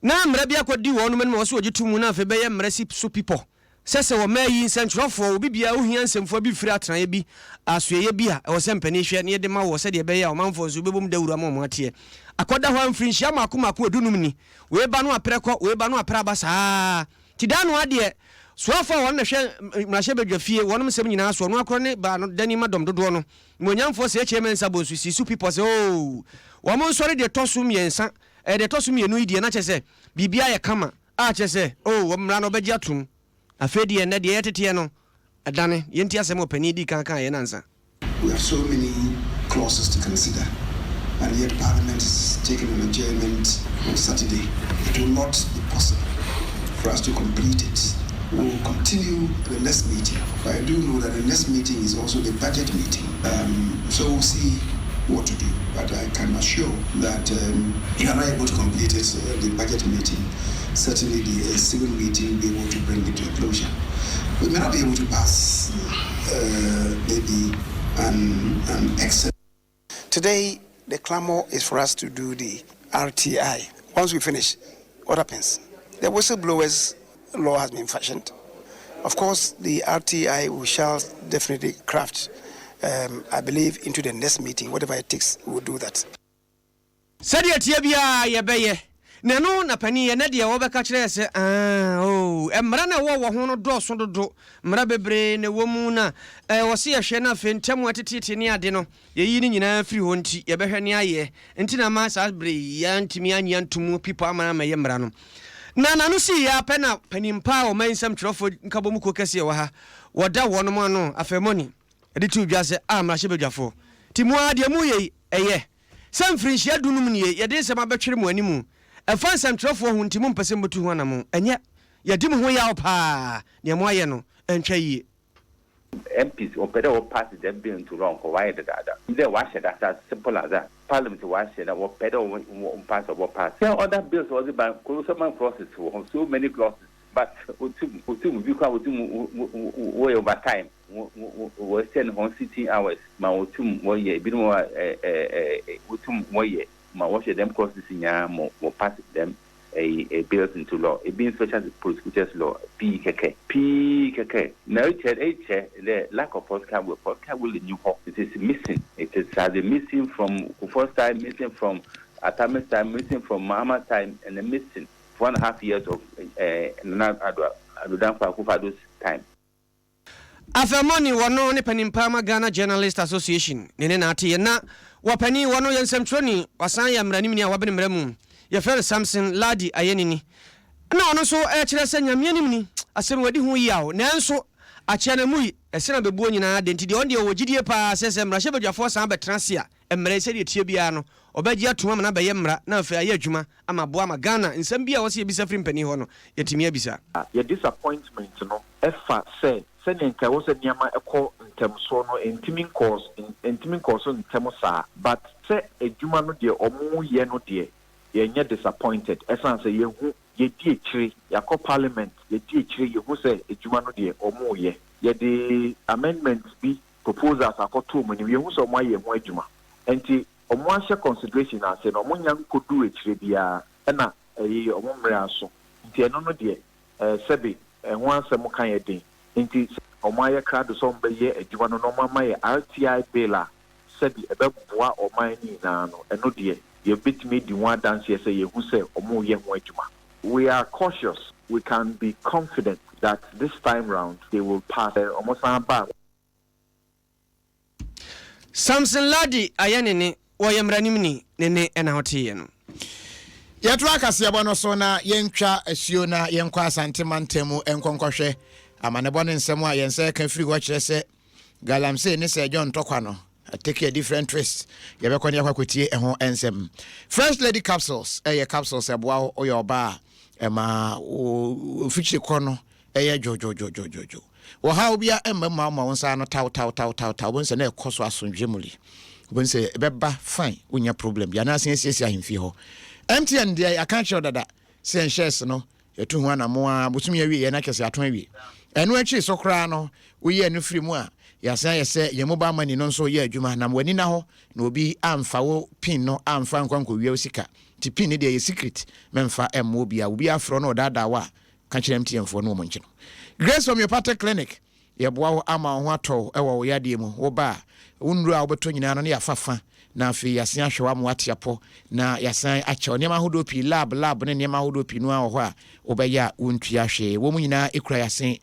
na mmara bi akɔdi wɔnom anim a wɔse wɔgye to mu na afei bɛyɛ mmara si so pipɔ. Sɛ sɛ wɔ mmaa yi nsɛntwerɛfoɔ, obi biara wohia nsɛmfua bi firi atenaeɛ bi, asoɛeɛ bi a, ɛwɔ sɛ mpanin hwɛ na yɛde ma wɔ sɛdeɛ ɛbɛyɛ a ɔmanfoɔ nso bɛbom dawuro ama wɔn ateɛ. Akɔda hɔ ara mfirinhyia mmaako mmaako adunum ni, wei ba no aprɛ kɔ, wei ba no aprɛ aba saa ara. Nti da no ara deɛ, soafoɔ a wɔn na hwɛ mmarahyɛbadwa fie, wɔnom nsɛm nyinaa soɔ, no akorɔ ne baa no dani ma dɔm dodoɔ no. Nimuonyamfoɔ Sekyee Mensah Bonsu sii so pi pɔ sɛ oo, wɔn nsɔre deɛ ɛtɔ so mmiɛnsa, ɛɛ deɛ ɛtɔ so mmienu yi deɛ na kyerɛ sɛ biribiara yɛ kama. A kyerɛ sɛ, oh, wɔ mmara no ɔbɛgye atom. Afei deɛ, ɛnnɛ deɛ yɛteteɛ no, ɛdane. Yɛntie asɛm a ɔpanin dii kan kaeɛ no ansa. We have so many clauses to consider and yet parliament is taking an adjournment on Saturday. It will not be possible for us to complete it. We will continue the next meeting but I do know that the next meeting is also the budget meeting um, so we'll see what to do but I can assure that um, you are not able to complete it uh, the budget meeting certainly the uh, civil meeting be able to bring it to a closure. We may not be able to pass uh, maybe an, an excellent. Today, the clamor is for us to do the RTI. Once we finish, what happens? The whistleblowers law has been fashioned. Of course, the RTI we shall definitely craft, um, I believe, into the next meeting. Whatever it takes, we will do that. Sɛdeɛ ɛteɛ biara yɛbɛyɛ. Na ɛno na panin, ɛnnɛ deɛ wɔbɛka kyerɛ yɛ sɛ, aah, oh, mmara no a ɛwɔ wɔ ho no dɔɔso dodo, mmara bebree na ɛwɔ mu na ɛwɔ sɛ yɛhwɛ na afei ntam a ɛteteete ne ade no, yɛyi ne nyinaa firi hɔ nti yɛbɛhwɛ ne ayɛ. Nti na ama saa bere yi yɛantumi annye anto mu pipɔ ama ammɛyɛ mmara no. Na n'ano sii ara pɛ na panin pa a ɔman nsɛm twerɛfoɔ nkabom kuo kɛseɛ wɔ ha, wɔda wɔnom ano, Afɛmɔni, de too dwa sɛ, Ah, mmarahyɛbadwafoɔ, nti mo ara deɛ moreyɛ yi, ɛyɛ? Sɛ mfirinhyia dunum nie yɛde nsɛm abɛtwere mo animu, ɛfa nsɛmtwerɛfoɔ ho nti mompɛ sɛ mobɛtu ho anamon, ɛnyɛ? Yɛadi mo ho yaw paa, deɛ moayɛ no ɛntwa yie. MPs wɔpɛ dɛ wɔ pass dɛm bill no to law nka wɔayɛ dedaada. Dɛ wɔahyɛ da as simple as that. Parliament wɔahyɛ da wɔpɛ dɛ wɔ pass a wɔ pass. Hwɛ other bills a wɔdze ba no so many clauses wɔ ho so many clauses but wotum wotum bi koraa wotum wɔyɛ over time wɔ extend hɔn sitting hours ma wotum wɔyɛ binom wɔ hɔ a wotum wɔyɛ ma wɔhwɛ dɛm clauses nyinaa ma wɔ pass dɛm. ɛyi bills into law, ebi special prosecutors law pii kɛkɛ, pii kɛkɛ. Na ekyɛ ekyɛ dɛ lack of political will, political will nnyi hɔ, it is missing, it is has been missing from Kufuor's time, missing from Atta Mills time, missing from Mahama's time, and then missing four and a half years of eh, Nana Addo Addo Dankwa Akufo-Addo's time. Afɛmɔni wɔno ne panin paa ma Ghana Journalist Association ne ne na ateɛ na wɔ panin wɔno yɛ nsɛmtwerɛni wasan yɛ mmaranimni a wabene mmara mu yɛfrɛ no Samson Lardy Ayenini na ɔno nso ɛkyerɛ sɛ Nyame anim ni asɛm wadi ho yaw nanso akyea no mui ɛsene abɛbuo nyinaa de nti deɛ ɔno deɛ ɔwɔ gyidie paa sɛ sɛ mmarahyɛbadwafoɔ san bɛtena ase a mmara yi sɛdeɛ ɛteɛ biara no ɔbɛgye atom ama no abɛyɛ mmara na afei ayɛ adwuma ama aboa ama Ghana nsɛm bi a ɛwɔ sɛ yɛbisa firi mpanin hɔ no yɛatumi abisa. Yɛ disappointment no fa sɛ sɛdeɛ nka ɛwɔ sɛ nneɛma kɔ ntɛmsoɔ no ɛntumi nkɔɔ ɛntumi nkɔɔ so ntɛm saa but sɛ adwuma no deɛ ɔmo yɛ no deɛ yɛnyɛ disappointed ɛsan sɛ yɛhu yɛdi akyire yɛakɔ parliament yɛdi akyire yɛhu sɛ adwuma no deɛ ɔmo yɛ yɛde amendment bi proposals akɔto ɔmo anim yɛhu sɛ ɔmo ayɛ ho adwuma ɛnti ɔmo ahyɛ consideration ase no ɔmo nnya nkɔduu akyire biara ɛna ɛyi ɔmo mmerɛ aso nti ɛno no deɛ ɛɛ sɛbe ɛho asɛm ka yɛ den nti sɛ ɔmo ayɛ krado sɛ ɔmo bɛyɛ adwuma no na ɔmo ama yɛ RTI bill a sɛbe ɛbɛboa ɔman no nyinaa no ɛno deɛ yɛbɛtumi adi ho adanseɛ sɛ yɛhu sɛ ɔmo reyɛ ho adwuma. We are cautious, we can be confident that this time round they will pass sɛ ɔmo san ba a. Samson Lardy ayɛ ne ne, wɔyɛ mmaranimni, ne ne na woteeɛ no. Yɛtoa kaseɛbɔ no so na yɛntwa asuo na yɛnkɔ Asante mantam mu nkɔ nkɔhwɛ amanebɔ ne nsɛm a yɛn nsa ɛka firi hɔ kyerɛ sɛ Galamsey ne Sir John ntɔkwa no take a different twist. Yɛbɛkɔ ne yɛakɔ akɔtie ɛho nsɛm. Fresh Lady Capsules ɛyɛ capsules ɛboa wo woyɛ ɔbaa a ɛma wo mfikyire kɔ no ɛyɛ dwodwodwodwodwo. Ɔhaw biara mma mu ma woma wo nsa ano tawtawtawtawtaw, wobɛhu sɛ na ɛkɔ so asomdwoeɛ mu li. Wobɛhu sɛ ɛbɛba fine, wonnya problem biara. Anaasɛ yɛasiesie ahemfie hɔ. MTN deɛ yɛaka akyerɛ wo dada sɛ yɛn shares no yɛtu ho anamo ara, bosome awieɛ na kyerɛ sɛ yɛatɔn awie. Ɛno akyiri so koraa no, woyi ɛno firi mu a, yɛasan ayɛ sɛ yɛn mobile money no nso yɛ adwuma. Nam w'ani nna hɔ na obi amfa wo pin no amfa ankɔ ankɔwia wo sika. Nti pin no deɛ ɛyɛ secret, mɛmfa mma obiara. Obi afrɛ wo na ɔdaadaa wo a, Ka kyerɛ MTN foɔ no wɔn nkye no. Grace Homeopathic Clinic, Yɛboa wo ama wo ho atɔ wo wɔ wo yadeɛ mu. Wo ba a, wo nnuro a wobɛtɔ nyinaa no ne yɛafa fa na afei yɛasan ahwɛ wo ama woate apɔ na yɛasan akyɛ wo nneɛma ahodoɔ pii, lab lab ne nneɛma ahodoɔ pii no ara wɔ hɔ a wobɛyɛ a wontua hwee. Wɔn nyinaa kura yɛn ase ne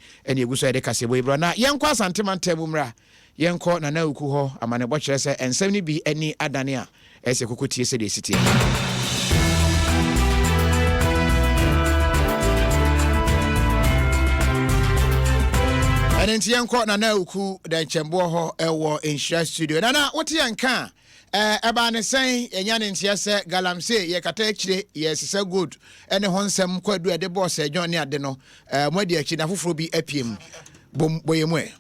ɛgu so a yɛde kaseɛbɔ yi brɛ wo. Na yɛnkɔ Asante mantam mu mmra. Yɛnkɔ Nana Awuku hɔ, amanebɔ kyerɛ sɛ nsɛm no bi ani adane a ɛsɛ koko tie sɛdeɛ ɛsi teɛ. Ɛno nti yɛnkɔ Nana Awuku Dɛnkyɛmboɔ hɔ wɔ Nhyira Studio. Nana, wote yɛn nka a, ɛbaa ne sɛn yɛnya ne nteɛ sɛ galamsey yɛkata akyire yɛsesa gold ne ho nsɛm kwadu a ɛde bɔɔ Sir John ne ade no Mo adi akyi na foforɔ bi apue mu. Bom bɔ yɛn mu ɛ.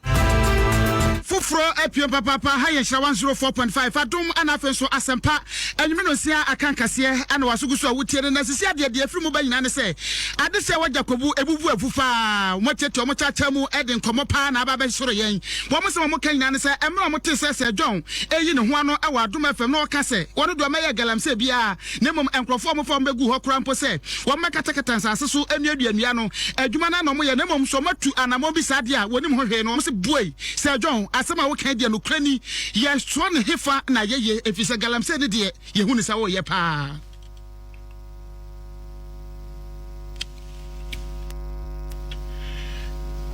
Foforɔ apue mu papaapa ha yɛ nhyira 104.5 adom ɛna afei nso asɛmpa anwumere no nsia aka nkaseɛ ɛna waso gu so a wotie no na sisi adeɛ deɛ ɛfiri mu ba nyinaa ne sɛ ade sɛ wɔ Jakobu ebubu afu paa wɔn atiatia wɔn kyaakyaa mu ɛde nkɔmmɔ paa na aba abɛsoro yɛn wɔn nsɛm a wɔka nyinaa ne sɛ mmerɛ a wɔte sɛ Sir John ɛyi ne ho ano ɛwɔ Adom FM na ɔka sɛ wɔn deɛ ɔmɛyɛ galamsey biara na mmom nkurɔfoɔ a wɔfa wɔn bɛguu hɔ koraa mpo sɛ wɔmmɛkatakata nsase so nnuadua nnua no, adwuma no ara na wɔyɛ, na mmom sɛ wɔatu anammɔn bi saa deɛ a, wɔnnim ho hwee. Na wɔse, Buei, Sir John, asɛm a woka yi deɛ, nokorɛ ni, yɛsoa no hefa na yɛyɛ, ɛfiri sɛ galamsey no deɛ, yɛhu no sɛ woreyɛ paa.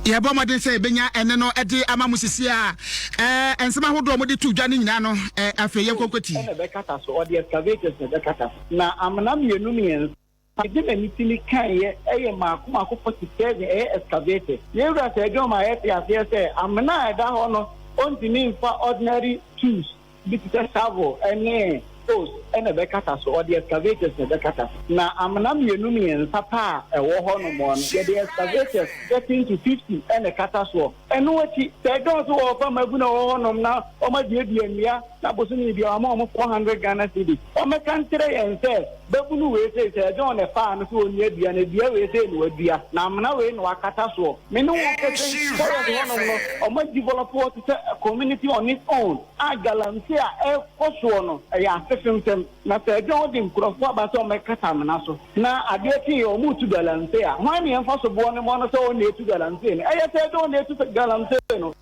Yɛbɔ mmɔden sɛ yɛbɛnya ɛne no de ama mo sisi a ɛɛ nsɛm ahodoɔ a wɔde to dwa no nyinaa no ɛɛ afei yɛn nkonko ti. Na ɛbɛkata so, ɔde excavators na ɛbɛkata so. Na amena mmienu mmiɛnsa mede m'ani tumi kaeɛ yɛ mmaako mmaako 47 ɛyɛ excavators. Yɛn Wura Sir John ma yɛte aseɛ sɛ amena a ɛda hɔ no ɔntumi mfa ordinary tools bi te sɛ shovel ne hoes na ɛbɛkata so, ɔde excavators na ɛbɛkata so. Na amena mmienu mmiɛnsa pɛ a ɛwɔ hɔnom no, yɛde excavators getting to 50 na ɛkata soɔ. Ɛno akyi, sɛ ɛdɔɔso wɔ ɔfam agu na ɛwɔ hɔnom na wɔaduadua nnua na bosome biara wɔama wɔn 400 Ghana cedis, wɔmmɛka nkyerɛ yɛn sɛ babunu wei sei, sɛ ɛdɔn na ɛfaa no sɛ ɔnnua dua no, dua wei sei na wadua, na amena wei na wakata soɔ. Me ne wo rekasa yi, forest hɔnom no, wɔadevelop hɔ te sɛ a community on its own a galamsey a ɛrekɔ soɔ no, ɛyɛ ase. Asefemsɛm, Na sɛ John de nkurɔfoɔ aba sɛ wɔmmɛkata amena so, na adeɛ kyeeɛ a wɔretu galamsey a, hwan na yɛmfa soboɔ no mmɔ no sɛ ɔno na ɛtu galamsey no? Ɛyɛ sɛ John na ɛtu galamsey no.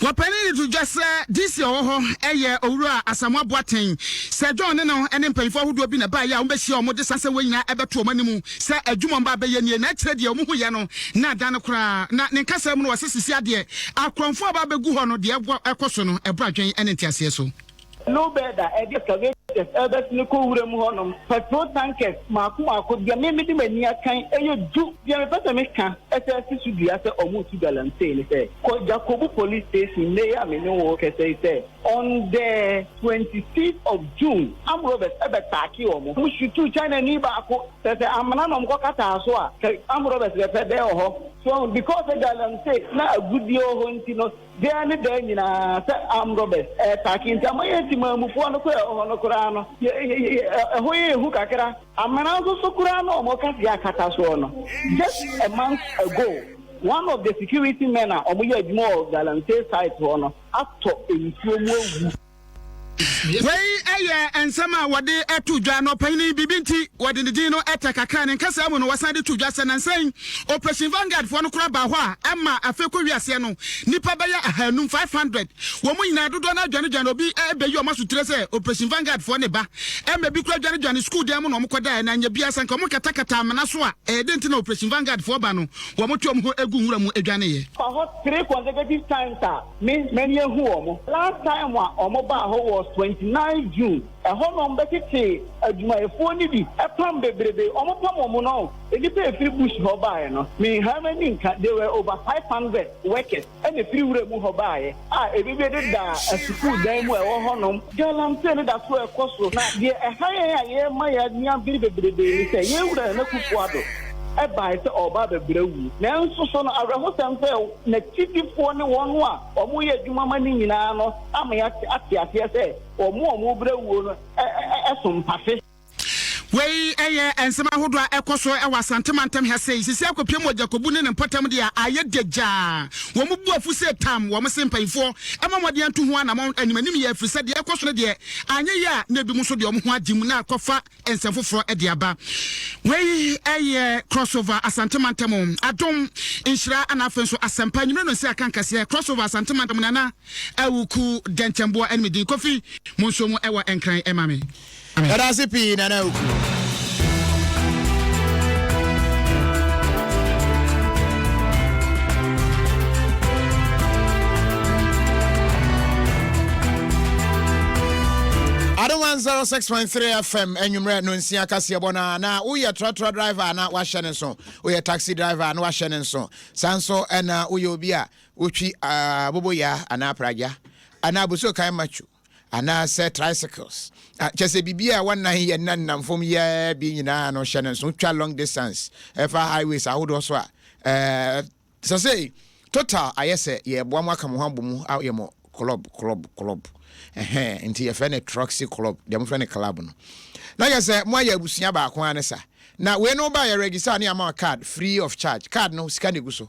Wɔpanin de to dwa sɛ DC a ɔwɔ hɔ yɛ Owura Asamoah Boateng. Sir John ne no ne mpanyimfoɔ ahodoɔ bi na ɛbaeɛ a wɔbɛhyia wɔn de saa nsɛm wei nyinaa ɛbɛto wɔn anim sɛ adwuma a wɔba abɛyɛ nie na akyire deɛ wɔhuiɛ no na adan no koraa. Na ne nkasa mu no ɔse sisi adeɛ akorɔmfoɔ a wɔba abɛgu hɔ no deɛ ɛkɔ so no ɛboro adwene ne nteaseɛ so. Lowbed a ɛde excavators rebɛsene kɔ wuram hɔnom, petrol tankers mmaako mmaako, deɛ me mede m'ani akan ɛyɛ du. Deɛ mepɛ sɛ meka sɛ si so dua sɛ wɔretu galamsey ne sɛ, kɔ Jakobu Police Station nnɛ yi a me ne wo rekasa yi sɛ on the 26th of June, armed robbers bɛtaake wɔn. Wɔshutuu Chinani baako, sɛ sɛ amena na wɔkɔkataa so a, sɛ armed robbers bɛpɛ dɛn wɔ hɔ. So wahu, because sɛ galamsey na agudie wɔ hɔ nti no, Daa ne daa nyinaa sɛ armed robbers ɛɛtake nti ama yɛn temaamufoɔ no koraa ɛwɔ hɔ no koraa no ɛhɔ yɛ hu kakra. Amena nso so koraa na wɔn ka sɛ yɛakata soɔ no just a month ago one of the security men a wɔn yɛ adwuma wɔ galamsey site hɔ no atɔ nsuo mu awu. Wei yɛ nsɛm a wɔde to dwa na ɔpanyin yi biribi nti wɔde ne din no tɛ kakra. Ne nkasaa mu no wɔsan de to dwa sɛ nnansa yi Operation Vanguard foɔ no koraa baa hɔ a ɛma afei kɔ wiaseɛ no nnipa bɛyɛ ahanum, 500, wɔn nyinaa dodoɔ no ara dwanedwane obi bɛyi wɔn asotire sɛ Operation Vanguard foɔ ne ba ɛma bi koraa dwanedwane sukuu dan mu na wɔn kɔdaeɛ na anyɛ biara sɛ nka wɔn katakata amena so a ɛyɛ dɛn nti na Operation Vanguard foɔ ba no wɔn to wɔn ho gu nwura mu dwaneeɛ. Fa hɔ three consecutive times a Me m'ani ahu wɔn. Last time a wɔn baa hɔ was 29 June. Ɛhɔ na wɔn bɛkyekyee adwumayɛfoɔ no bi pam bebrebe. Wɔn pam wɔn no, nnipa a ɛfiri bush hɔ baeɛ no, menhaa m'ani nka, they were over 500 workers ɛna ɛfiri wura mu hɔ baeɛ a ebi bi dedaa asukuu dan mu a ɛwɔ hɔnom. Galamsey no da so rekɔ so, na deɛ ɛha yɛn a yɛrema yɛn ani abere bebrebe ne sɛ yɛn wura Nana Akufo-Addo bae sɛ ɔreba abɛbrɛ awu. Nanso so no awerɛhosɛm sɛ n'akyidifoɔ ne wɔn a wɔyɛ adwuma ma no nyinaa no ama yɛate aseɛ sɛ wɔn a wɔrebrɛ awuo no so mpase. Wei yɛ nsɛm ahodoɔ a ɛkɔ so wɔ Asante mantam ha sei. Sisi akɔpiem wɔ Gyakobu ne ne mpɔtam deɛ a, ayɛ dagyaa. Wɔn bo afu sɛ tam. Wɔn se mpanyinfoɔ mmɔ mmɔden ntu ho anamɔn anim anim yɛ ɛfiri sɛ deɛ ɛrekɔ so no deɛ anyɛ yie a na ebinom nso deɛ wɔn ho agye mu na akɔfa nsɛm foforɔ de aba. Wei yɛ Crossover Asante mantam Adom Nhyira ana afei nso Asɛmpa Anwummerɛ no nsi aka nkaseɛ Crossover Asante mantam Nana Awuku Dɛnkyɛmboɔ ɛne me din Kofi Monsuo mu ɛwɔ Nkran ɛma me. Yɛda ase pii Nana Awuku. Adom 106.3 FM anwummerɛ no nsia kaseɛbɔ no a na woyɛ trɔtrɔ driver na wahyɛ ne nso, woyɛ taxi driver na wahyɛ ne nso, saa nso ɛna woyɛ obi a wotwi aboboyaa anaa pragya anaa abosuo kan macho anaasɛ tricycles kyɛ sɛ biribi a wɔnan yɛ nam fam yɛ bi nyinaa no hyɛ ne nso, wotwa long distance ɛfa highways ahodoɔ so a ɛɛ Sɛsɛi total ayɛ sɛ yɛɛboa mo aka mo ho abɔ mu ayɛ mo club club club ɛhɛn nti yɛfrɛ no troxy club deɛ mofrɛ no club no na yɛ sɛ moayɛ abusua baako ara ne sa na wei no woba yɛ register ne ama card free of charge card no sika na egu so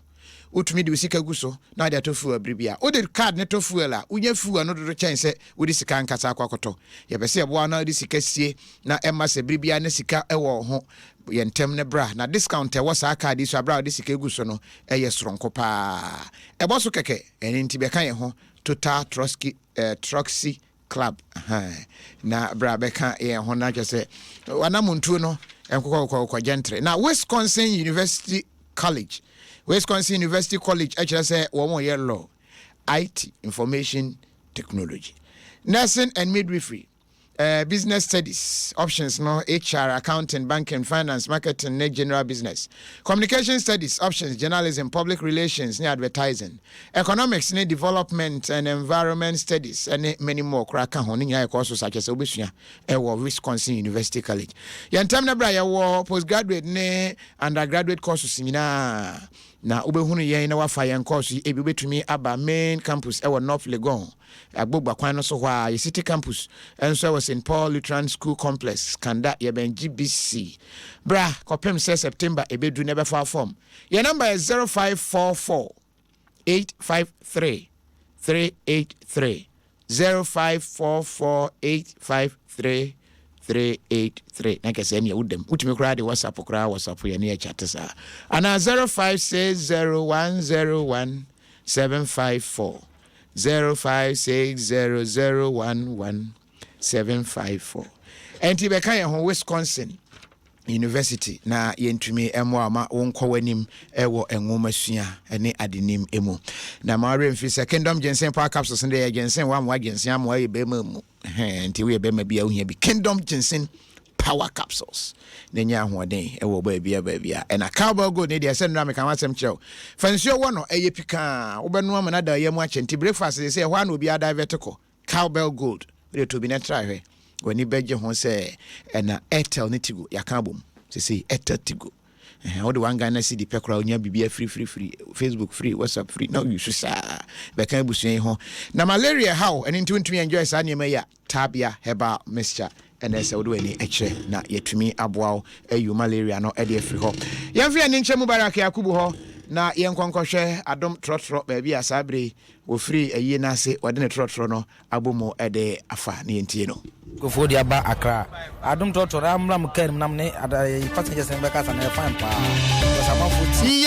wotumi de wo sika gu so na wode atɔ fuel bere bi a wode card no tɔ fuel a wonya fuel no dodo kyɛn sɛ wode sika ankasa akɔ akɔtɔ yɛpɛ sɛ yɛboa na wode sika sie na ɛma sɛ bere biara na sika wɔ ho Yɛ ntɛm na bra, na discount a ɛwɔ saa card yi so bere a wode sika gu so no yɛ soronko paa. Ɛbɔ so kɛkɛ, ɛno nti bɛka yɛn ho, Total Trotsky, eh, Troxy Club, ahaa, na bra bɛka yɛn ho na kyerɛ sɛ w'anamontuo no nkokɔkɔkɔ gentry. Na Wisconsin University College, Wisconsin University College kyerɛ sɛ wɔn yɛ law, IT, information technology, nursing and midwifery, Eh, business studies options no, HR, accounting, banking, finance, marketing ne general business. Communication studies options, journalism, public relations ne advertising. Economics ne development and environment studies ne many more koraa ka ho. Ne nyinaa yɛ courses a kyerɛ sɛ wobɛsua ɛwɔ Wisconsin University College. Yɛn ntam no berɛ a yɛwɔ postgraduate ne undergraduate courses nyinaa na wobɛhunu yɛn na wafa yɛn course yi ebi wobɛtumi aba main campus ɛwɔ North Legon Agbogba kwan no so hɔ ara, yɛ City Campus nso wɔ St. Paul Lutheran School Complex, Kanda, yɛbɛn GBC. Bra kɔpem sɛ September ɛbɛdu na ɛbɛfa wo fɔm. Yɛn nɔmba yɛ 0544 853 383. 0544 853 383 na kɛsɛ ɛneɛ wodam wotumi koraa de whatsapp koraa whatsapp yɛ ne yɛ chat saa anaa 0560 101 754 0560 011 754 ɛnti bɛka yɛn ho Wisconsin University na yɛntumi mmoa ma wonkɔ w'anim wɔ nwomasua ne adenim mu. Na ma werɛ mfi sɛ Kingdom Ginseng Power Capsules no deɛ yɛ ginseng wamoa ginseng amoa yɛ bɛrima mu. Nti woyɛ bɛrima bi a wohia bi. Kingdom Ginseng Power Capsules na nya ahoɔden wɔ baabia baabia. Ɛna Cowbell Gold ne deɛ sɛ nnora meka ho asɛm kyerɛ wo. Fa nsuo wɔ no ɛyɛ pikaa wobɛnoa ma no ada yɛ mu akyɛ nti breakfast de sɛ ɛhɔ a na obiara divert kɔ. Cowbell Gold wode to bi na tra hwɛ. W'ani bɛgye ho sɛ ɛna Airtel ne Tigo yɛaka abom sesei Airtel Tigo ɛhɛn wode one Ghana cedi pɛ koraa wonya biribi afiri firi Facebook free WhatsApp free na woyi so saa bɛka abusua yi ho na malaria haw ɛno nti wontumi enjoy saa nneɛma yi a Tabia herbal mixture ɛna ɛsɛ wode w'ani kyerɛ na yɛtumi aboa wo ayi malaria no ɛde afiri hɔ. Yɛmfa yɛn ani nkyɛ Mubarak Yakubu hɔ na yɛnkɔ nkɔhwɛ Adom trɔtrɔ baabi a saa bere yi wɔfiri ayie no ase wɔde ne trɔtrɔ no abɔ mu de afa na yɛntie no. Nkurɔfoɔ de aba Accra. Adom trɔtrɔ no ammra mo car no mu na mo ne ada yɛyi passengers no bɛkasa no ɛyɛ fine paa because amanfoɔ tie.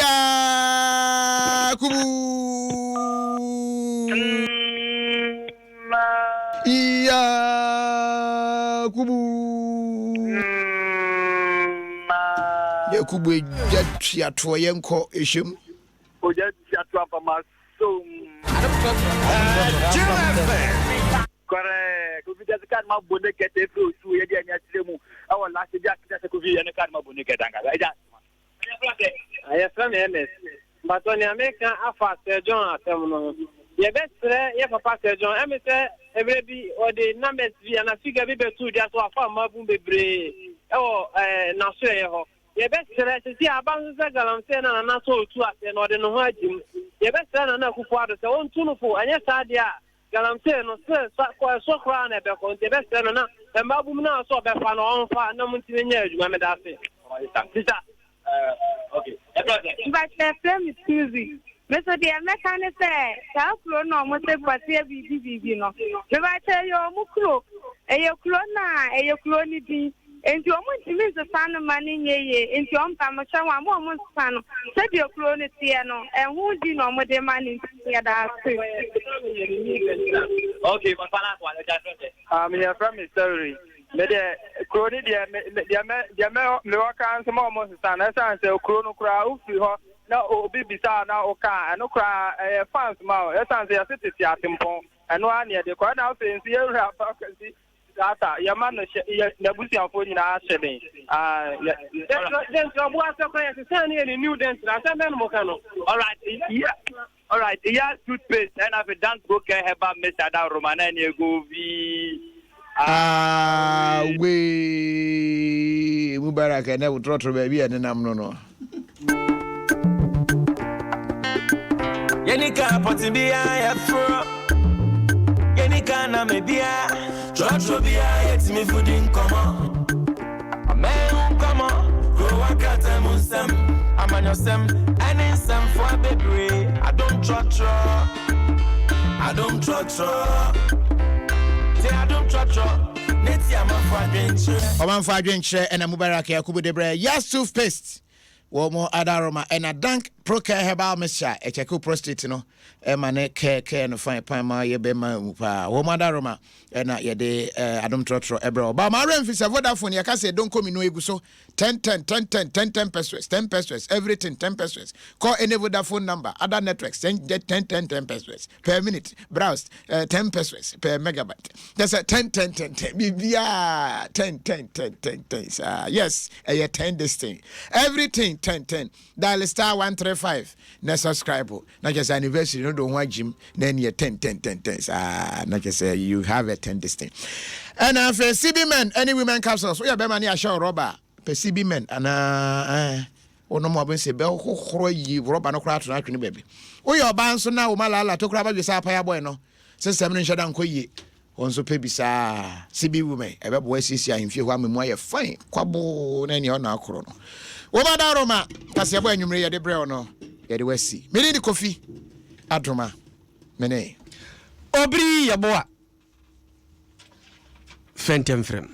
Yakubu. Yakubu. Yakubu egya tuatoɔ yɛnkɔ ehyɛm. Ogya tuatoɔ aba ma som. Correct. Kofi jasi card ma bone kɛtɛ efiri osu yɛ di ɛni akyerɛ mu ɛwɔ last bi akita sɛ Kofi yɛ ne card ma bone kɛtɛ ankasa ɛgya. Yɛfrɛ me Ernest. Mpakyɛw nea meka afa Sir John asɛm no ho. Yɛbɛsrɛ yɛ papa Sir John, ɛme sɛ ɛberɛ bi ɔde numbers bi anaa figure bi bɛtoo dwa sɛ wafa mmabun bebree ɛwɔ ɛɛ n'asoɛeɛ hɔ. Yɛbɛsrɛ, seesei aba nso sɛ galamsey no a Nana sɛ ɔretu aseɛ no, ɔde ne ho agye mu. Yɛbɛsrɛ Nana Akufo Addo sɛ ɔntu no fo, ɛnyɛ saa deɛ a, galamsey no, sɛ sa kɔ ɛso koraa na ɛbɛkɔ. Nti yɛbɛsrɛ no na mmabum no a ɔsɛ ɔbɛfa no, ɔmfa na wɔntumi nyɛ adwuma. Meda ase. Mpakyɛ yɛfrɛ me Suzy. Me so deɛ mɛka ne sɛ saa kuro no a ɔmo se kwateɛ biribi biribi no mepakyɛ ɛyɛ ɔmo kuro ɛyɛ kuro no a ɛyɛ kuro no din nti ɔmo ntumi nsesa no ma no nyɛ yie nti ɔmo pamokyɛ wɔn a mo ɔmo nsesa no sɛdeɛ kuro no teɛ no ɛho din na ɔmo de ma no nti yɛda ase. Okay, papa last one. Ah, me yɛfrɛ me Sɛri. Me deɛ kuro no deɛ me deɛ mɛ deɛ mɛ mewɔ ka nso ma ɔmo sesa no ɛsan sɛ kuro no koraa wofiri hɔ na obi bisa na woka a ɛno koraa ɛyɛ fans ma o ɛsan sɛ yɛse tete atempɔn ɛno ara ne yɛde kɔ ɛna afei nso yɛwura kwasi ata yɛma no hyɛ yɛ n'abusuafoɔ nyinaa hyɛ den ah yɛ. Dɛnti ɔbo asɛ kora yɛsesa ne yɛ ne new dɛnti asɛm bɛn no mo ka no. Alright, yeah. Alright, iya toothpaste ɛna afei Dank Pro Care Herbal Mixture da Roma na ɛne ego vi. Away Mubarak ɛnɛ wo trɔtrɔ baabi a ɛnenam no no. Yɛni ka pɔte biara yɛforɔ Yɛni ka name biara Trɔtrɔ biara yɛtumi fo di nkɔmmɔ Ɔman ho nkɔmmɔ Kurowa krataa mu nsɛm Amanyɔsɛm ɛne nsɛmfoa bebree Adom trɔtrɔ Adom trɔtrɔ Te adom trɔtrɔ Ne ti amanfo adwenkyerɛ Ɔmanfo adwenkyerɛ ɛna Mubarak Yakubu de brɛ Yas toothpaste wɔ mo adaroma ɛna Dank Procare Herbal Mixture ɛkyɛke prostate no ɛma ne kɛɛ kɛɛ no fine pan ma yɛ bɛma mu paa wɔ mo adaroma ɛna yɛde eh, adom trɔtrɔ ɛbrɛ ɔba ma awura mfi sɛ Vodafone yɛka sɛ donkomi no egu so 10 10 10 10 10 10 pesos 10 pesos everything 10 pesos call any Vodafone number other networks 10 10 10 10 pesos per minute browse uh, 10 pesos per megabyte that's a 10 10 10 10 biribiaa 10 10 10 10 10 saa yes ɛyɛ 10 this thing everything 10 10 dial star 135 na subscribe na kyerɛ sɛ anniversary no de wo ho agyim na ɛneɛ 10 10 10 10 saa na kyerɛ sɛ you have a 10 this thing ɛna afei CB men ɛne women capsules woyɛ bɛrima ne ahyɛ wo rɔba a pɛ CB men anaa ɛɛ wonom a wobɛhu sɛ bɛhohoro ayi rɔba no koraa ato no atwene baabi woyɛ ɔbaa nso na woma laala to koraa bɛdwe sɛ apae abɔe no sesɛm no nhyɛ da nkɔ yie wɔn nso pɛ bi saa CB women ɛbɛboa asiesie ahemfie hɔ ama mu ayɛ fine kwaboo na ɛnea ɔna akoro no wɔma da roma kaseɛbɔ anwummere yɛde brɛ wo no yɛde wasi mene ne Kofi Adoma mene Obiri Yeboah. Fɛntɛmfrɛm.